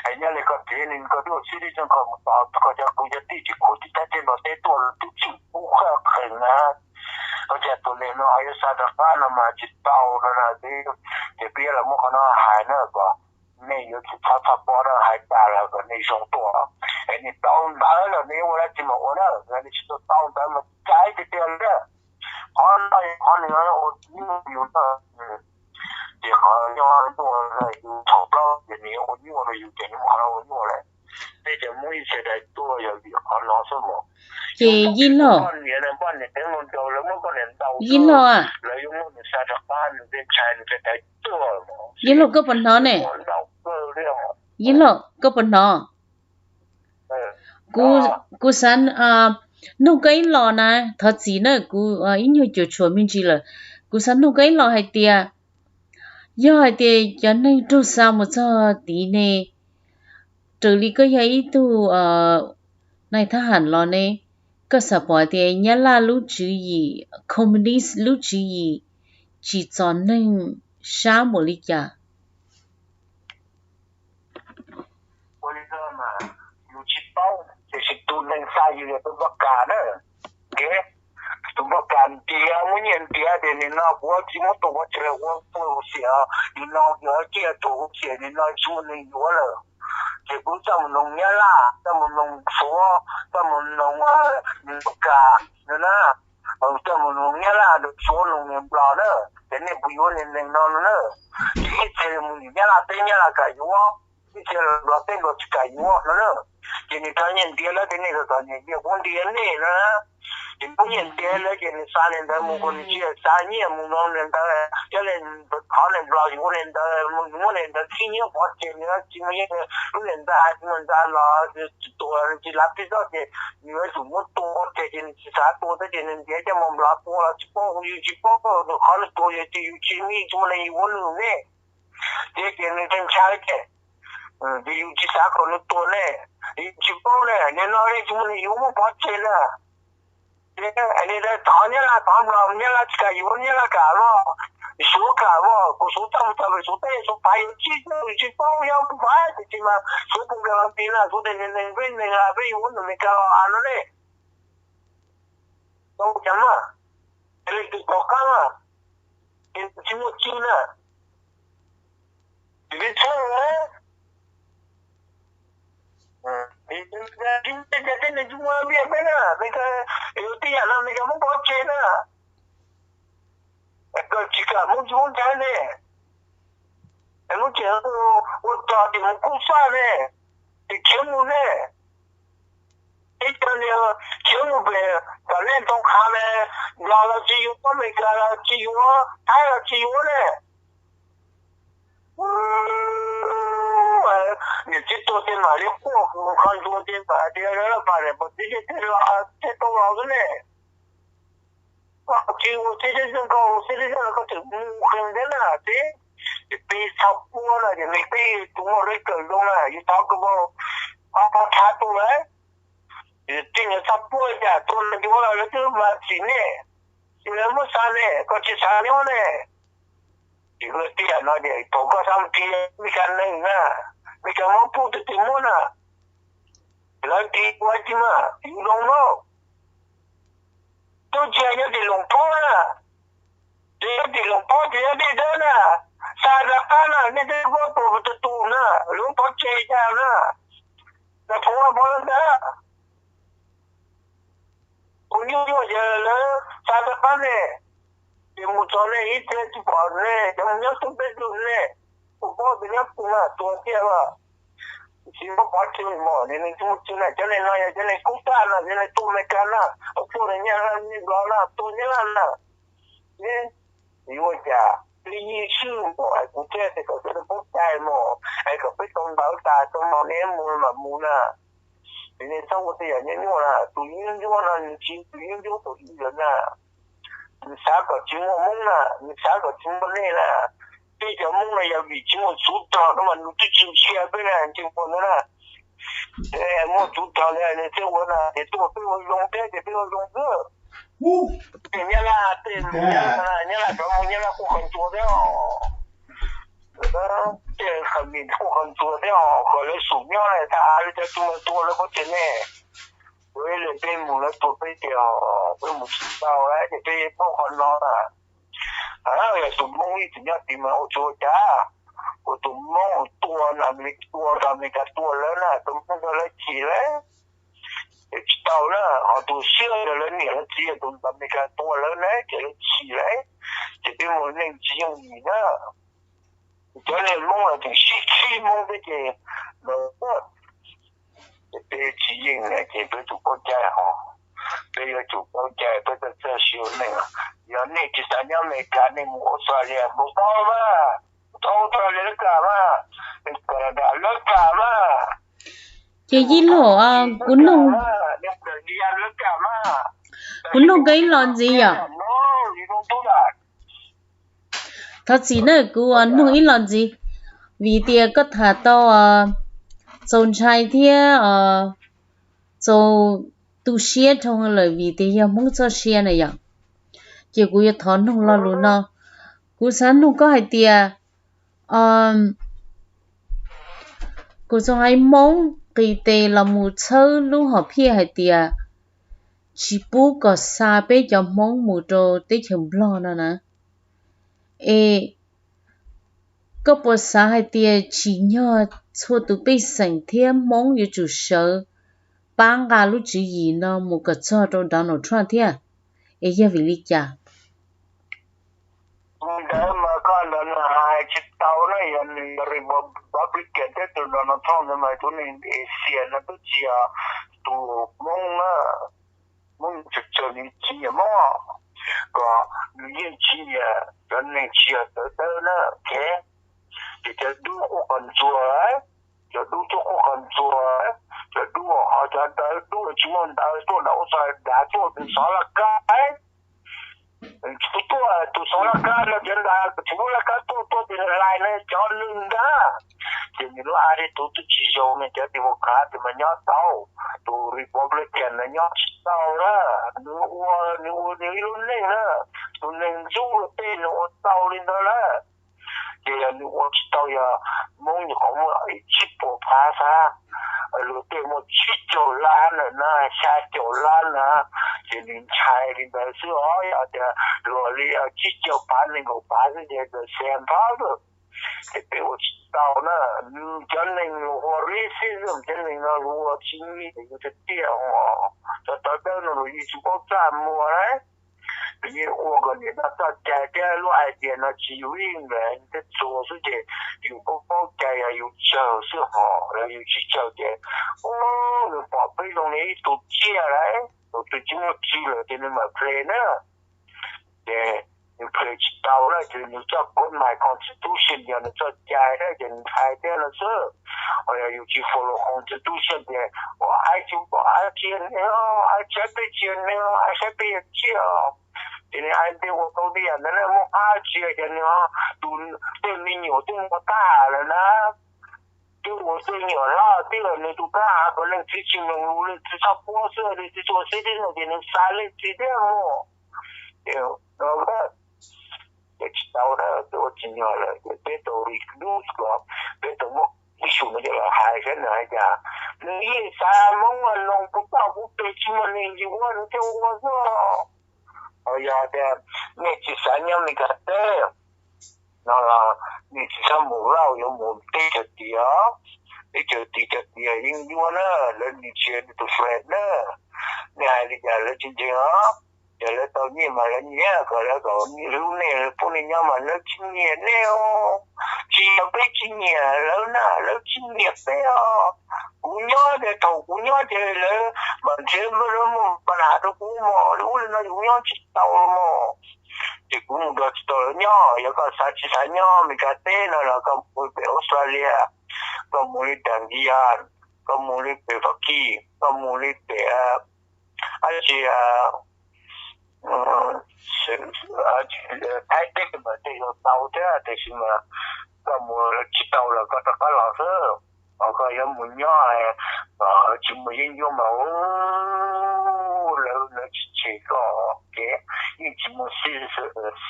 Es nyob li koj txiv li koj twb ua citizen koj mus tos koj cov kwv cov tij tsis khuav tsis thab tej nrog teb tuaj twb tseem pub qhaj qhees na. Koj cov tus neeg no ho yuav xa rov qab no mas tsis tau no na. Ces peb los muab qhov no hais na kom nej yuav tsum txhob txhob pob na, hais tas los kom nej zoo tuaj. Es nej tau ntawv los nej yuav ua dab tsi mas ua na, nej tsis tau tau ntawv mas caiv tiag tiag li na. qhov no yog qhov nws ua nyuaj yus na. Ces qhov nyob nyuaj yus thaum plaub ces nws ua nyuaj rau yus ces nws mus qhov no ua nyuaj lawm. Peb cov Hmoob ib txhia daim tuag yog vim qhov no xwb mas. Ces Yij Loj, poj niam, poj niam teev hluas nraug lawv muab poj niam ntaus, Yij Loj, lawv yuav muab nws xa rov qab, nws tej ntshai nws tej daim tuag. Yij Loj, koj puas hnov ne? Yij Loj, koj puas hnov? Kuv, kuv xav nug koj ib los na, thov txim na, kuv ib nyuag cuam tshuam me ntsis lawm. Kuv xav nug koj ib los hais tias, yog hais tias cov neeg raug xa mus txog tid ne, raws li koj yog ib tug nais thab ham los ne, koj xav pom tias Nyab Laj lub tswv yim, communist lub tswv yim tsim txom neeg sab npaum li cas? Ua li no mas yus tsis paub, tiam sis tus neeg xa yus yog tus npoj kas na. Tus npoj kas ntiav, muab nyiaj ntiav tias nim no kuv tsis muab tua pov tseg, kuv tuag huv xiam, nim no kuv cia tuag huv xiam, nim no tsis muaj neeg yuav lawm. Ces kuv txaj mus noog Nyab Laj, txaj mus noog Suav, txaj mus noog Amelikas no na, txaj mus noog Nyab Laj, Suav, noog Nplog na, ces nej puas yuav niag neeg no no na. Ces ib txhia mus Nyab Laj teb Nyab Laj kam yuav, ib txhia los Nplog teb Nplog tsis kam yuav no na. Ces nws rov nyiaj ntiav lawv tias nej txom nyem ces kuv ntiav nej no na. Ces muab nyiaj ntiav lawv ces nws xa niag ntawd mus, kuv nws tsis xa nyiaj mus rau niag ntawd, coj li qhov niag Nplog yuav niag ntawd, muab niag ntawd khib nyiab pov tseg, nws tsis muaj nyiaj, lub niag ntawd hais tias niag ntawd los tsis tuag, nws tsis lav pij toj ces nws yuav tsum muab tua pov tseg ces nws tsis xav tua thiab ces nws ntiav coj mus Nplog tua los tsis paub, yus tsis paub tus qhov nws tua yog tias yus tsis, nws tsis muaj neeg yuav nws ne. Ces ces nws thiaj ntshai ces, ces yus tsis xav kom nws tuag ne, yus tsis paub ne, nim no nej tsis muaj neeg yuav muab pov tseg na. Ces nws thov Nyab Laj thov Nplog, Nyab Laj tsis kam yuav, Nyab Laj kam los, Suav kam los, kuv Suav txaj mus txog pem Suav teb Suav phav yuav tsis, yus tsis paub yog mus phav tiam sis mas Suav pus nkas los tis na, Suav tias neeg peb neeg peb yuav ua nws Meskas los no ne. Tau cas mas, leej twg tom qab mas, ces tsis muaj tsi na. Ces peb txhawj na, tsis muaj tib neeg tsis muaj ntiaj peb na, Meskas, yus tib yam no Meskas muab pov tseg na. Koj tsis kam mus tsis muaj ntiaj ne, mus tseem ua rog ces mus kub faj ne, ces khiav mus ne. Ib co niag khiav mus pem tom nej ntoo qhav ne, Nplog los tsis yuav, Meskas los tsis yuav, Thaib los tsis yuav ne. Niam txiv tuag ces mam li quaj qhov ntsuas ces mam tias lawv pam niam pam txiv ces thiaj los, thiaj tau los xwb ne. Koj tsis ua txiv tsev zoo, koj ua txiv tsev zoo los koj tseem mus qees thiab na txiv. Ces peb txhob quaj na, ces peb tus muaj lub kawm zoo na, yus thov kawg nkaus, koj txhob txhab tuaj lawm. Ces tij niam txhob quaj, cas tuag ncuav los lawv twb mas txim nej, ces lawv muab xa ne, koj tsis xav nyob ne. Ces tiam no ces thaum koj xav mus ris Meskas neeg na, Meskas muab pub twg twg muab na, lawv ris ua tsis mas yus zoo no. Tub ntsia nyob tim Loos Phob na, ces nyob tim Loos Phob ces nyob dej dawb na, xa rov qab na, nej tej pab tus tus tus na, lub pov tseg cas na, na pov pov ntawd. Kuv nyuaj nyuaj ces lawv xa rov qab ne, ces mus txog ne ib txhia tsis pom ne, cov mus nyob xub peb tus ne, kuv paub tias nyob tus na tuag tiag los. Tsis muab pov tseg mog, ces nws tsis muaj tsi na, cov neeg no yog cov neeg kub tag na, cov neeg tuaj Meskas na, tuaj Nyab Laj, Nplog na, tuaj Nyab Laj na. Yuav ua cas li yig swb npaum hais kuv thiab tias kom peb tau paub cai mog, es kom peb tau ntawv tas tau mog, nej mus mam mus na. Ces nej txhob ua tej yam nyuaj nyuaj na, tus nyuaj nyuaj no nws tsis tus nyuaj nyuaj tus ib lawm na. Nws xav kom tsis muaj Hmoob na, nws xav kom tsis muaj nej na. Peb cov Hmoob no yog vim tsis muaj txuv rog no mas nws twb tsis ntsia peb na, ntsia npaum no na. Muaj txuv rog li nws thiaj ua na, ces tuaj peb ua zoo thiab ces peb ua zoo xwb. Tej Nyab Laj, tej Nyab Laj, Nyab Laj cov mus Nyab Laj quaj qhov ntsuas thiab os. Tej qhov mis quaj qhov ntsuas thiab os, kom lawv xum nyob na, tas li cov tsis mus tua lawv pov tseg ne. Ua li peb mus lawv tua peb tiag, peb mus tsis tau ces peb paub qhov no na. Yog tus Hmoob ib txwm nyob tid mas ua tsis ua cas, ua tus Hmoob tua na, tua rau Meskas tua lawv na, tus Hmoob rau lawv chim lawm. Ces tsis tau na, ho tus siab yog lawv niam lawv txiv, tus Amelikas tua lawv na ces lawv chim lawm, ces peb mus neej tsis yooj yim na. Cov neeg Hmoob los tseem sib khib Hmoob thiab ces, ces peb tsis yeej na ces peb tsum paub cai ho, peb yuav tsum paub cai peb thiaj txawj siv ua neej. Yog nej tsis xav nyob Amelikas nej mus Australia mus tau mas, mus tau Australia lawv kam mas, Canada lawv kam mas. Ces Yij Laug, kuv nug, kuv nug koj ib los ntxiv yom. Thov txim na, kuv nug ib los ntxiv, vim tias koj tham tau txaus ntshai thiab txaus tu siab dhau lawm vim tias yog Hmoob txoj sia na yom. Ces kuv yuav thov nug lo lus no, kuv xav nug koj hais tias, kuv txo hais Hmoob qis tes los mus txhawb lub hom phiaj hais tias tsis pub kom xa peb cov Hmoob mus rau teb chaws Nplog no na. Es koj puas xav hais tias tsim nyog txhua tus pej xeem thiab Hmoob yuav tsum sawv pab nqa lub tswv yim no mus kom txog rau Donald Trump thiab? Es yog vim li cas? Tus ntawd mas koj ntawd nws hais tsis tau na, yog nws yog Republican thiab tus Donald Trump ntawd mas tus neeg Asia no twb tsis yog tus Hmoob na. Hmoob tseem tsawg nws tsis nyiam Hmoob, kom nws yeej tsis nyiam cov neeg tsis yog tawv dawb na. Ces cov dub quaj qhov ntxuag, cov dub tuaj quaj qhov ntxuag, cov dub ho cov dawb dub tsis muaj ntawv tuaj nram ub txog dav tuaj tus xov laj kab, tuaj tus xov laj kab no cov ntawd tsis muaj laj kab tuaj, tuaj tus hlais no cov neeg ntawd. Ces nws lub attitude twb tsis zoo ne, cov Democrat tus mas nyob tau, tus Republican no nyob tsis tau na. Nws ua, nws ua nws ib lub neej na, tus neeg ntxub luag tej nws ua tau li ntawd na. Ces yog nws ua tsis tau, yog Hmoob nyuam qhuav muaj ib tsib puas phav xwb, luag tej muaj tsib caug lab na, xya caum lab na, ces nws ntshai li ntawd xwb os. Yog tias luag li tsib caug phav nees nkaum phav xwb ces ntawd xees phav lawm. Ces peb ua tsis tau na, nws cov neeg ua racism, cov neeg no ua tsis nyiam yus tiag tiag. Cov tawv dawb no luag yeej tsis paub txaj muag na. Nws yeej ua kom niam tab txoj cai thiab lub idea no tsis yus ib ntawd thiab txhua xwb ces yus paub paub cai yog yus tsawg xwb hos yog yus tsis tsawg ces nws pom peb zoo li ib tug tsiaj lawm, tus twg tsis muaj tswv lawm ces nws mam play na. Ces nws play tsis tau na, ces nws txoj kod my constitution yog nws txoj cai na ces nws ntshai thiab no xwb. Ho yog yus tsis follow constitution ces ua ai tsis pom ai tsis yog neeg, ai tsis saib peb tsis yog neeg, ai saib peb yog tsiaj. Ces nws ai tej ua tau tej yam ntawd na, muaj qab tsis yog cov nws tus tej me nyuam twb mus tab lawm na, twb mus tej nyuam hlob twb los nws tus tab hav kom leej txiv tsis mloog lus, leej txiv txhob puab xwb, leej txiv tsis ua xib tib no ces nws xa leej txiv thiab mus. Ces tsis tau na, peb ua tsis nyog lawm ces peb tau reduce kom peb tau muab issue no coj los hais saib nws hais cas. Nws yeej xav Hmoob loog kuv toj kuv pes tsis muaj neeg yuav nws thiaj ua xwb. Ho yog tias nej tsis xav nyob Meskas teb no los nej tsis txhob mus Lauj, yuav mus teb chaws tim os. Teb chaws tim cov tim yeej yuav na, lawv nws tsis yog nws tus friend na. Nej hais li cas lawv tsis ntseeg os. Yog lawv tau nyiaj mas lawv nyiam kom lawv kom lub neej pub nej nyob mas lawv tsis nyiam nej os. Tsis yog peb tsis nyiam lawv na, lawv tsis nyiam peb os. Kuv nyob ces thaum kuv nyob ces lawv mam nrhiav lawv mus pab nram rau kuv mog, li ub li no kuv nyob tsis tau mog. Ces kuv mus nrog tsis tau lawv nyob. Yog koj xav tsis xav nyob Meskas teb no los koj mus pem Australia, koj mus li Dangian, koj mus li pem Fab Kis, koj mus li pem dab tsi, Thaib teb mas tej zaum tau thiab tiam sis mas koj mus tsis tau los koj rov qab los xwb. Ho koj yuav mus nyob tsis muaj yeeb ncuab mas lawv, lawv tsis tseg koj ces yeej tsis muaj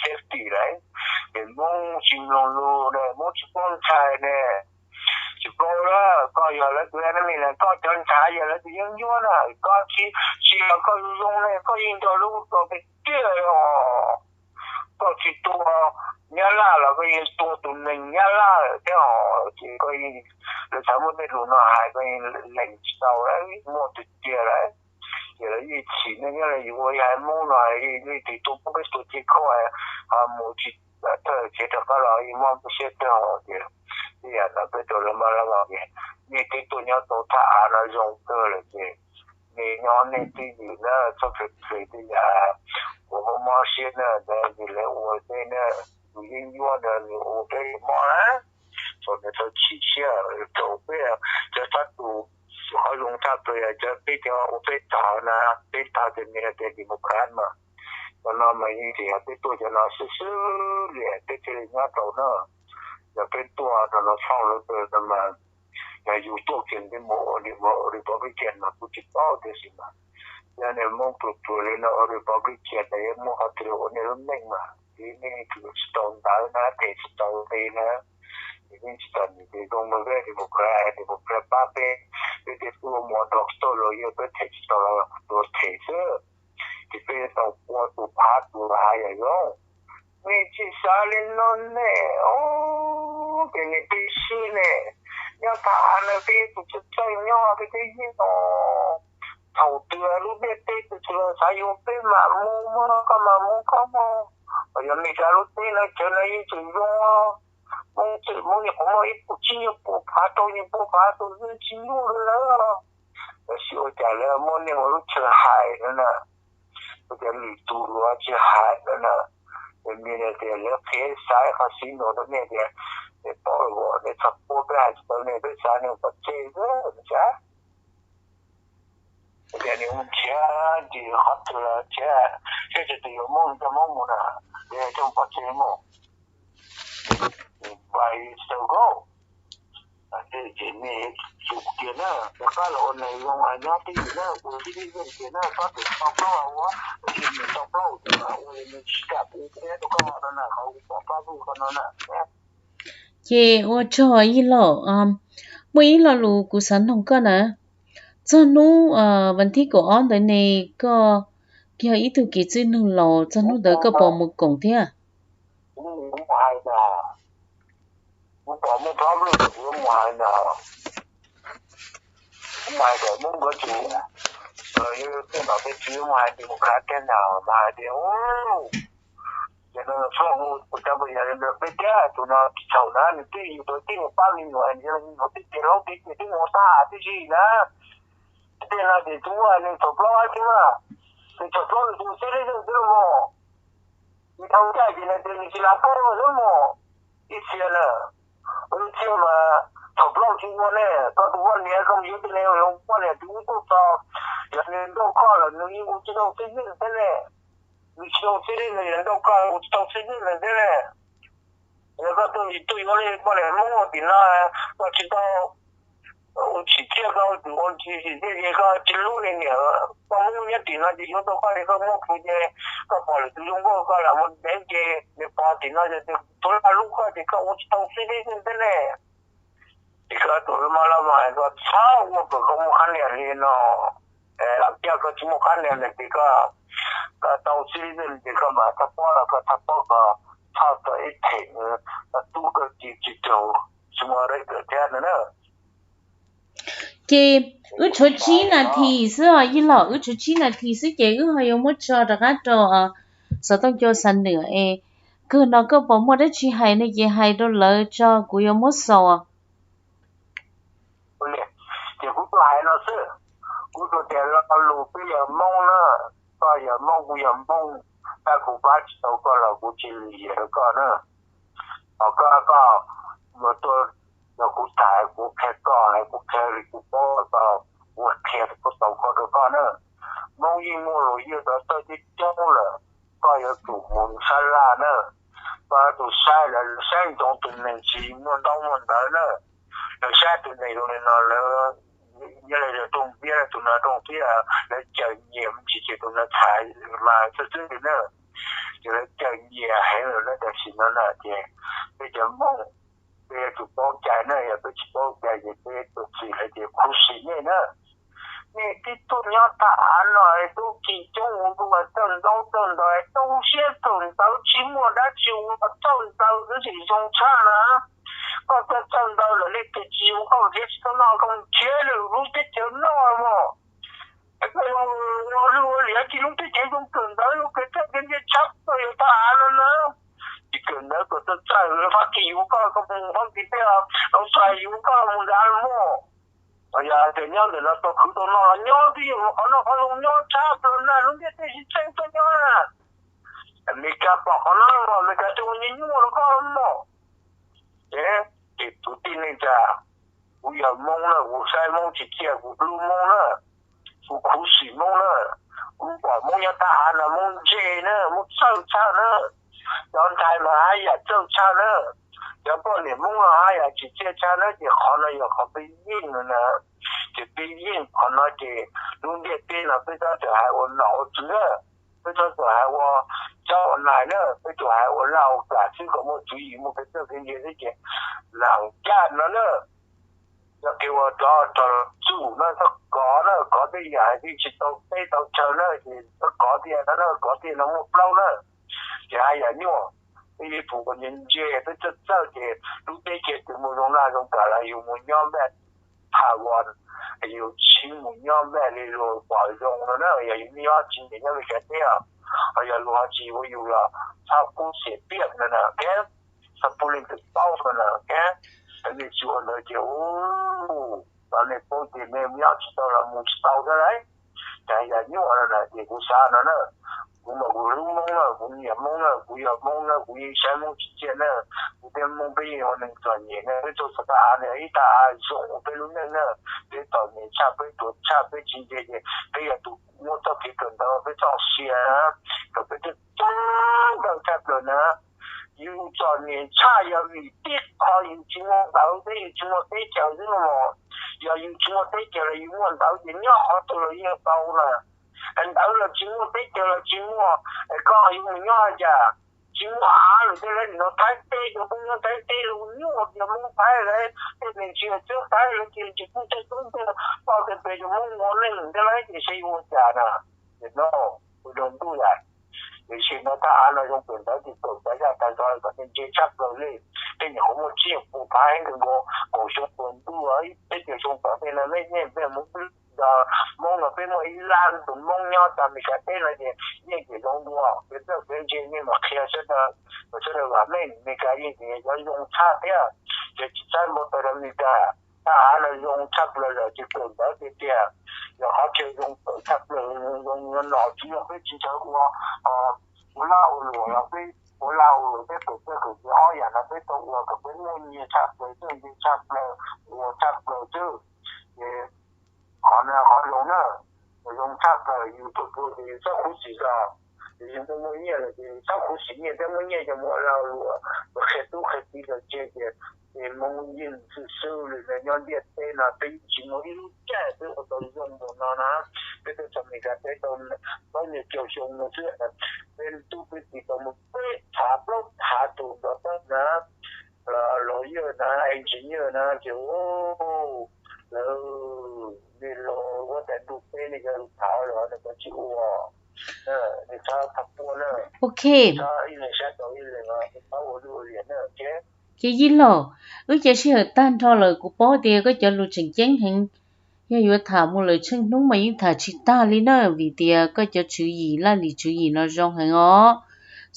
safety lawm. Ces Hmoob tsis mloog lus ne, Hmoob tsis paub ntshai ne. Tsis paub lawm, koj yog lawv tus enemy na, koj cov ntshav yog lawv tus yeeb ncuab na, koj tsis, tsis yog koj zoo ne, koj yeej nrog lawv ua tau tiag tiag os. Koj tsis tua Nyab Laj los koj yeej tua tus neeg Nyab Laj lawm thiab os. Ces koj, lawv xav muab tej lus no hais koj yeej lees tsis tau lawm, muaj tiag tiag lawm. Ces lawv yeej chim nej nyob li yus ua yog haiv Hmoob no, yeej leej twg tuaj muab peb tua ces koj ho mus tsis thawj tsev rov qab los yeej mob peb siab tag hos. Ces tej yam no peb rau lawv maj lab los ces nej twb tuaj nyob tau thaj av no zoo kawg lawm ces nej nyob nej twj ywm na, txhob phem phem tej yam uas mob mob siab na, ntawd yus lawv ua peb na, yus yeej yuav ntawd nws ua peb mob na. Thaum ntawd txhob chim siab rau peb cov thab tus, qhov zoo tshaj plaws yog cov peb cov ua peb tog na, peb tog ces nws tias democrat mas, cov no mas yeej tsis yog peb tuaj cov no xwb xwb li peb thiaj li nyob tau na. Yog peb tuaj rau no txhob lawv no mas, yog yus tuaj kiag ntev mus ua Republican mas kuv tsis paub tiam sis mas yog niag Hmoob pluag pluag li no ua Republican na yuav muaj qhov twg ua nej lub neej mas nej tsis tau ntawv na, them tsis tau nqi na, yeej tsis tau nws ces zoo mas peb Democrat, Democrat pab peb, peb tej tub mus ua doctor los yog peb them tsis tau los tua them xwb. Ces peb yuav tau ua tus phav tus hav yam zoo. Nej tsis xav li no ne, o, ces nej peb sib ne, nyob thaj av no peb tus txawj txawj nyob peb twb yeej os. Thaum twg lub ntiaj teb tus tsis xav yuav peb mam mus, mus no koj mam mus koj mus. Os yog Meskas lub teb no cawv no yeej tseem zoo, Hmoob tseem Hmoob nyuam qhuav muaj ib puas tsib nyuag puas phav rau nyuag puas phav tus yeej tsis nyuaj li lawm. Tab sis ua cas lawv muab nej ua lub chaw hais no na, ua cas lwm tus luag tsis hais no na. Ces nws tias lawv qhia xaiv qhov xib nus rau nej tias, nej paub los nej txhob pub peb hais tsis tau nej, peb xav nej pov tseg xwb na. Tias nws mus nrhiav ntsis qhov twg los nrhiav, thiab tsis tus yuav Hmoob coj Hmoob mus na, ces coj pov tseg mus. Nws pais tsis tau koj, ces nej xub kiag na, rov qab los ua neeg zoo hais nyob twj ywm na, ua tib tib zeej kiag na, txhob tus tau plaub ua, tab sis nws tau plaub ces ua li nws tsis kam pub thiab rau koj no na, qhov kuv pom koj lub qhov no na. Ces ua tsaug Yij Laus, muaj ib lo lus kuv xav noog koj na. Txog hnub vas thib kaum ob ntawd ne, koj yog ib tug kev txwj neeg laus, txog hnub ntawd koj puas mus koom thiab? Kuv mus hais ntag, kuv pom muaj problem kuv yuav mus hais ntag. Kuv mus hais kom Hmoob nkawd tsis, tej nom tej tswv mus hais Democrat thiab ntag, mas hais tias, ces no txhob hu kuv cov phooj ywg li ntawd peb thiab, tus no tsis txhaum na, nws twb yog tus tib mus pab me nyuam, nws twb tias laub tiag ces twb mus tag tib si na. Tej no ces tsis muaj nws txhaum plaub thiab, nws txhaum plaub nws tus xib lib xwb mus. Nws dhau caij ces nws tias nws tsis lam paub xwb mus. Ib txhia na, ib txhia mas txhaum plaub tsis ua ne, koj tus poj niam koj mus yuav tus ne, poj niam tus ub tuaj txog, yog nws nrauj koj lawm nws yeej ua tsis tau xib lib thiab ne. Nws tsis tau xib lib, nws yog nrauj koj ua tsis tau xib lib lawm thiab ne. Yog koj tuaj tsis tuaj yuav li poj niam Hmoob tim no, koj tsis tau ua tsim thiaj, koj ua tus ua ntsis tsim thiaj ces koj tsis hlub li niam. Koj Hmoob nyob tim no ces yuav tau koj li koj Hmoob khwv ces koj pom lwm tus zoo nkauj koj lam mus deev ces nws pom tim no ces tus laj hlub koj ces koj ua tsis tau xib lib thiab ne. Ces koj tus maj laj mas koj txhob ua kom koj muaj qhab niam li no. Lam caj koj tsis muaj qhab niam lawm ces koj, koj tau xib lib ces koj mam txhob pab los koj txhob pab koj, txhob tau ib them, koj tub koj ki tsis raug, tsis muaj dab tsi thiab no na. Ces wb tshuav tsib nas this xwb os Yij Laus, wb tshuav tsib nas this xwb ces wb ho yuav muab tso rov qab rau xov tooj cua Xam Nwm es kawg no koj puas muaj dab tsi hais no ces hais rau lawv tso, kuv yuav muab xaus. Ces kuv tuaj hais no xwb, kuv tsuas tias lo lus peb yog Hmoob na, koj yog Hmoob kuv yog Hmoob, tab kuv pab tsis tau koj los kuv tsis lwm yam rau koj na. Ho koj, koj mus tuaj nrog kuv tham, kuv qhia koj, kuv qhia li kuv paub, koj, kuv qhia tau koj rau koj na. Hmoob yeej muaj luag yawg txawj coob coob lawm, koj yuav tsum mus sab laj na. Koj yuav tsum saib lawv, saib ntsoov tus neeg tsis muaj ntaub muaj ntawv na. Lawv saib tus neeg zoo li no lawv, yog li yog rooj tiab, tus no rooj tiab, lawv cawm nyiam me ntsis ces tus no tham mas xwb xwb li na. Ces lawv cawm nyiam heev lawm na, tam sim no na ces peb cov Hmoob, peb yuav tsum paub cai na, yog peb tsis paub cai ces peb tus txim lawv ces khuv xim nej na. Nej twb tuaj nyob thaj av no es tub ki coob ua luaj, txawj ntaub txawj ntawv, tu siab txawj ntawv, tsis muaj dab tsi ua, txawj ntawv twb tsis zoo tshaj na. Koj txawj txawj ntawv lawm leej twg tsis yuav koj, nrhiav tsis tau noj, koj nrhiav lwm lub teb chaws noj mog. Ua liaj ua li tsis lub teb chaws zoo kawm ntawv, zoo kawm txawj kev ntsia tshaj plaws yuav tau av no na. Tsis kawm ntawv kom txawj txawj, Fab Kis yuav koj, koj mus Fab Kis tej, Australia yuav koj mus nrad los mog. Yog tias nyob ntawm no tau khwv tau noj los nyob twj ywm qhov noj qhov zoo nyob tshaj plaws na, lub ntiaj teb tsis txeeb tuaj nyob na. Amelikas pom qhov no los Amelikas tsis ua nyuaj nyuaj rau koj mog. Ces tus tib neeg tias, kuv yog Hmoob na, kuv saib Hmoob tsis txiaj, kuv hlub Hmoob na, kuv khuv xim Hmoob na, kuv pom Hmoob nyob tav av no Hmoob ntse na, Hmoob txawj tshaj na, cov ntxhais mas haj yam txawj tshaj na, cov poj niam Hmoob los haj yam tsis txiaj tshaj na, ces qhov no yog qhov peb yeej no na. Ces peb yeej qhov no ces lub ntiaj teb no peb txhob txwm hais ua nom ua tswv na, peb txhob txwm hais ua tsaub ua nais na, peb tsuas hais ua laj ua kam xwb kom muaj tswv yim muaj kev txawj kev ntse xwb ces lam ncaj no na. Yog kev ua rov rog txuj no txhob kov na, kov tej yam yeej tsis tau teb tau chaw na, ces txhob kov tiag no na, kov tiag no muaj plaub na. Ces haj yam nyuaj, peb yuav tsum ua ntse ntse, peb txawj txawj ces lub teb chaws tsis muaj zoo laj zoo kam los yus mus nyob npaj Taiwan, yus tsis mus nyob npaj li luag pom zoo no na, yog yus nyob tsis nyiam nyob Meskas teb os, ho yog luag ho tsis yuav yus los txhob kub xiam tiaj no na, txhob pub leej twg paub no na, nej tsis ua ntawd ces, ua, nej paub ces nej nyob tsis tau los mus tsis tau thiab lauj. Cas yam nyuaj no na, ces kuv xav no na, kuv mas kuv hlub Hmoob na, kuv nyiam Hmoob na, kuv yog Hmoob na, kuv yeej saib Hmoob tsis txiaj na, kuv thiab Hmoob peb yeej ua neeg txom nyem na, peb tuaj xav tau av no ib tag av zoo ua peb lub neej na, peb txom nyem tshaj, peb ruam tshaj, peb tsis ntse ces peb yog tus muaj txoj kev kawm ntawv peb txoj sia na, kom peb thiaj txawj ntawv tshaj plaws na. Yus txom nyem tshaj yog vim tib qho yus tsis muaj ntawv thiab yus tsis muaj teb chaws xwb no. Yog yus tsis muaj teb chaws los yus muaj ntawv ces nyob qhov twg los yeej tau na. Ntawv los tsis muaj, teb chaws los tsis muaj, es koj yuav mus nyob li cas? Tsis muaj av lawm thiab, lawv nim no Thaib teb cov Hmoob nyob Thaib teb los nyuaj tias Hmoob Thaib lawm, tej neeg tsis yog Thaib lawv cia li tsis pub tej tub tej poj tej pes cov Hmoob ua neej thiab lawm ces seb yuav ua cas na. Ces no, kuv zoo ntuj yam, tiam sis no thaj av no zoo kawm ntawv ces kawm ntawv zaj tag nrho kom ntse tshaj plaws li. Tej nyuam qhuav muaj tsiaj puas phav heev kawg nkaus, kaum xyoo puas ntuj, ib peb caug xyoo tom ntej no nej nyiaj npej mus nrog Hmoob no peb muaj ib lab tus Hmoob nyob tag Meskas teb no ces yeej tias zoo dua, kev txawj kev ntse nej mam qhia sawv daws, kom sawv daws vam meej. Meskas yeej tias cov zoo tshaj thiab, ces tsis txhob npau taws rau Meskas. Thaj av no zoo tshaj plaws lawm ces kawm ntawv tiag tiag, yog qhov chaw zoo kawm tshaj plaws, zoo no tsis yog peb tsis ntshaw ua, ua laj ua luam los peb ua laj ua luam peb kawm txawj kawm ntse ob yam no peb tau ua kom peb muaj nyiaj tshaj plaws, txawj ntse tshaj plaws, ua tshaj plaws xwb. Ces qhov no qhov zoo na, zoo tshaj plaws, yus tuaj dua ces yus txhob khuv xim zog, ces yus muaj muaj nyiaj lawm ces yus txhob khuv xim nyiaj thiab muaj nyiaj ces mus ua lag luam, mus qhia tub qhia kiv los tseg ces, ces Hmoob yeej xwm xwb li no nyob ntiaj teb no peb yeej tsis muaj ib lub caij peb ua tau zoo npaum no na. Peb tuaj txog Meskas teb tau plaub nyuag caug xyoo no xwb, peb tub peb kiv tau muaj peb phav plaub phav tus nrov teb na, lawyer na, engineer na, ces lawv, nej los huab tais ntuj peb nej cov lus tham los nej tsis ua, nej txhob tham puab na, ok, ib leeg saib tau ib leeg, nej txhob ua lwj ua liam na, ok. Ces Yij Laug, wb cov sij hawm tag nrho lawm, kuv paub tias koj cov lus tseem ceeb heev. Yog yuav tham mus lawm tsheej hnub mas yeej tham tsis tag li na, vim tias koj cov tswv yim, laj lim tswv yim no zoo heev os.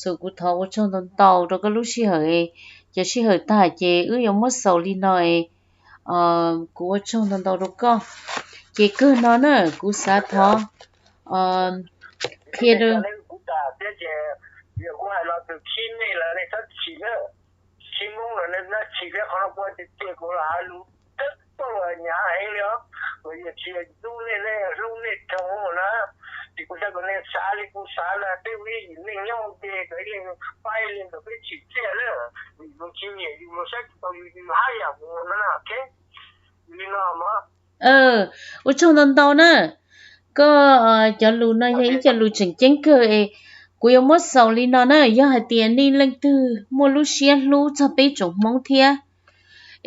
Xus kuv thov ua tsaug ntau ntau rau koj lub sij hawm, cov sij hawm tag ces wb yuav muab xaus li no es, kuv ua tsaug ntau ntau rau koj. Ces kawg no na, kuv xav thov qhia rau, kuv tas thiab ces, yog kuv hais no tus khib nej lawm nej txhob chim na, khib Hmoob lawm nej txhob chim thiab, qhov no kuv tiag tiag, kuv los hais lus dawb paug nyav heev li os. Kuv yog tsis yog hlub nej, nej hlub nej rau na, ces kuv xav kom nej xav li kuv xav na, peb ua ib yim neej nyob ua ke kom ib leeg pab ib leeg kom peb tsim txiaj na, vim luag tsis nyiam yus, luag saib tsis taus yus, yus haj yam mus no na, ok. Li no mas. Ua tsaug ntau ntau na. Koj cov lus no yog ib co lus tseem ceeb kawg es kuv yuav muab xaus li no na. Yog hais tias nej leej twg muaj lub siab hlub txog peb tsoom Hmoob thiab,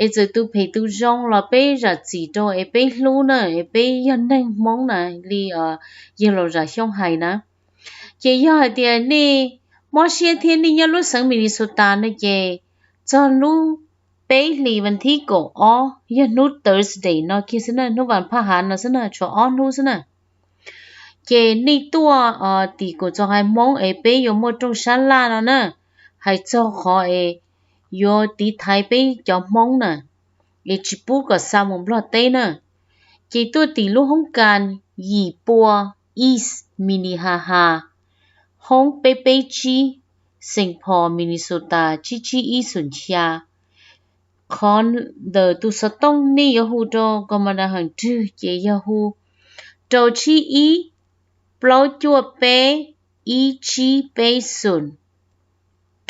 es txawm tus phem tus zoo los peb zam txim rau es peb hlub na, es peb yog neeg Hmoob na, li yawg laus Zam Xyooj hais na. Ces yog hais tias nej mob siab thiab nej nyob lub xeev Minnesota no ces txog lub peb hlis vas thib kaum ob, yog hnub Thursday no kiag xwb na, hnub vas phaj hav no xwb na, tshuav ob hnub xwb na. Ces nej tuaj tim koom txoos haiv Hmoob es peb yuav muaj rooj sab laj no na, hais txog qhov es yuav tiv thaiv peb cov Hmoob na, es tsis pub kom xa mus Nplog teb na. Ces tuaj tim lub hoob kas yim pua East Minnehaha, hoob peb peb tsib, Saint Paul, Minnesota tsib tsib ib xoom xya. Qhov ntawm tus xov tooj nej yuav hu rau Commander Heem Rwg ces yog hu rau tsib ib plaub cuaj peb ib tsib peb xoom,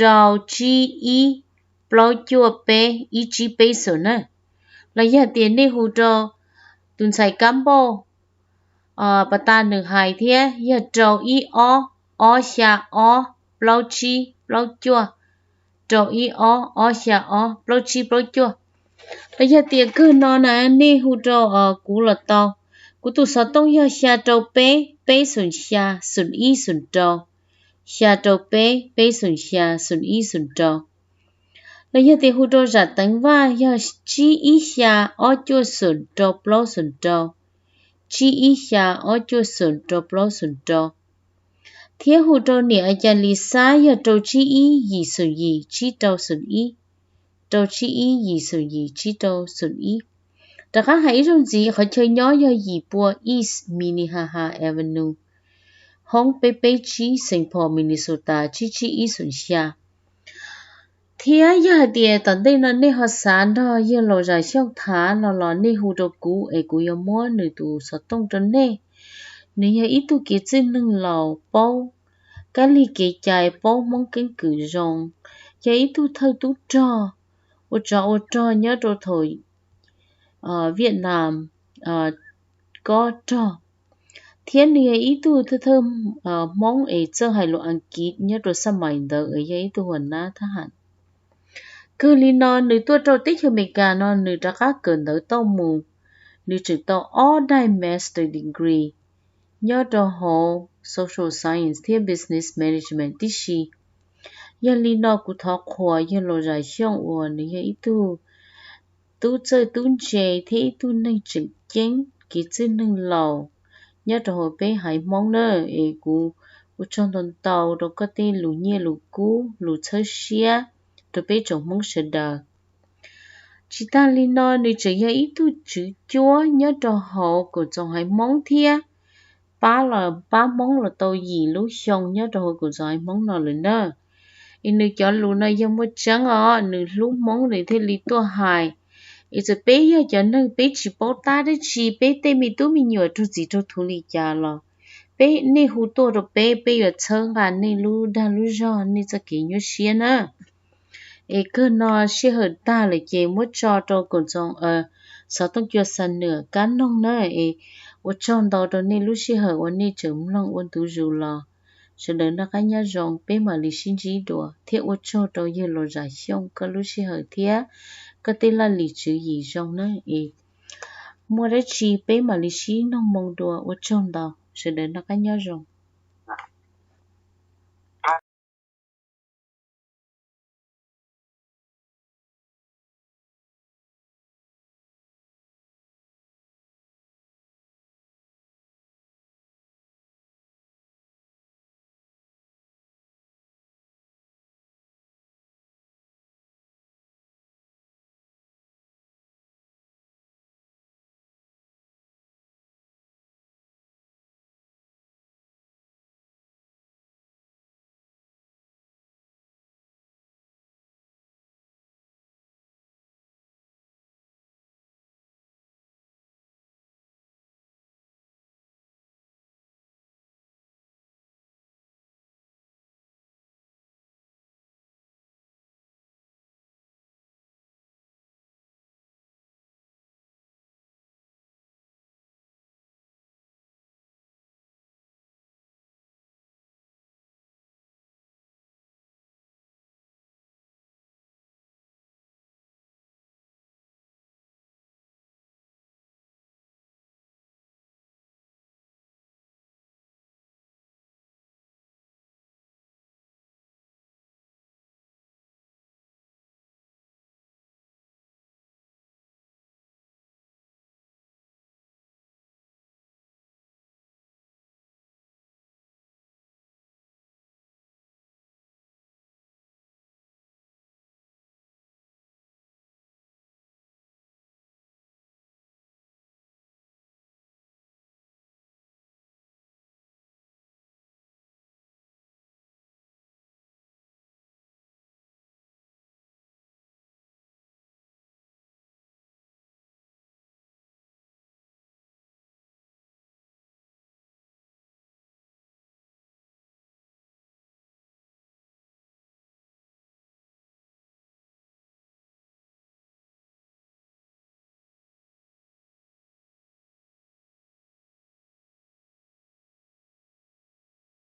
rau tsib ib plaub cuaj peb ib tsib peb xoom na. Los yog tias nej hu rau tus ntxhais kab npauj pas tas nws hais thiab, yog rau ib ob ob xya ob plaub tsib plaub cuaj, rau ib ob ob xya ob plaub tsib plaub cuaj. Los yog tias kawg no na, nej hu rau kuv los tau. Kuv tus xov tooj yog xya rau peb peb xoom xya xoom ib xoom rau, xya rau peb peb xoom xya xoom ib xoom rau. Los yog tias hu rau Zam Teev Vaj yog tsib ib xya ob cuaj xoom rau plaub xoom rau, tsib ib xya ob cuaj xoom rau plaub xoom rau. Thiab hu rau niam A Cas Lis Xab yog rau tsib ib yim xoom yim tsib rau xoom ib, rau tsib ib yim xoom yim tsib rau xoom ib. Rov qab hais ib zaug ntxiv, qhov chaw nyob yog yim pua East Minnehaha Avenue, hoob peb peb tsib, Saint Paul, Minnesota tsib tsib ib xoom xya. Thiab yog hais tias tom ntej no nej ho xav nrog yawg Laus Zam Xyooj thav no los nej hu rau kuv es kuv yuav muab nws tus xov tooj rau nej. Nws yog ib tug kev txwj neeg laus paub kab lig kev cai, paub Hmoob keeb kwm zoo, yog ib tug thawj tub rog ua tsov ua rog nyob rau thaum Vietnam kob rog, thiab nws yog ib tug thawj thawj Hmoob es txawj hais lus Askiv nyob rau xab mais ntawd es yog ib tug huas nab thab ham. Kawg li no nws tuaj rau teb chaws Amelikas no nws rov qab kawm ntawv tau mus, nws tseem tau ob daim master degree nyob rau hauv social science thiab business management tib si. Yog li no kuv thov qhuas yawg Laus Zam Xyooj uas nws yog ib tug tub txawj tub ntse thiab ib tug neeg tseem ceeb kev txwj neeg laus nyob rau hauv peb haiv Hmoob na, es kuv ua tsaug ntau ntau rau koj tej lus nyiaj lus kub lus txhawb siab rau peb tsoom Hmoob sawv daws. Tsis tag li no nws tseem yog ib tug tswv cuab nyob rau hauv koom txoos haiv Hmoob thiab pab los pab Hmoob los tau yim lub xyoo nyob rau hauv koom txoos haiv Hmoob no lawm na. Es nws cov lus no yog muaj tseeb os, nws hlub Hmoob nws thiaj li tuaj hais. Es txawm peb yog cov neeg peb tsis paub tab dab tsi, peb tej me tub me nyuam raug txim raug thuv li cas los peb, nej hu tuaj rau peb, peb yuav txhawb nqa nej lub dag lub zog, nej txoj kev nyuaj siab na. Es kawg no sij hawm tag lawm ces muab tso rau koom txoos, xov tooj cua xa nwam kab noog na. Es ua tsaug ntau rau nej lub sij hawm uas nej tseem mloog ua ntu zus los. Sawv daws noj qab nyob zoo, peb mam li sib ntsib dua thiab ua tsaug rau yawg Laus Zam Xyooj koj lub sij hawm thiab koj tej laj lim tswv yim zoo na. Es muaj dab tsi peb mam li sib noog moo dua, ua tsaug ntau, sawv daws noj qab nyob zoo.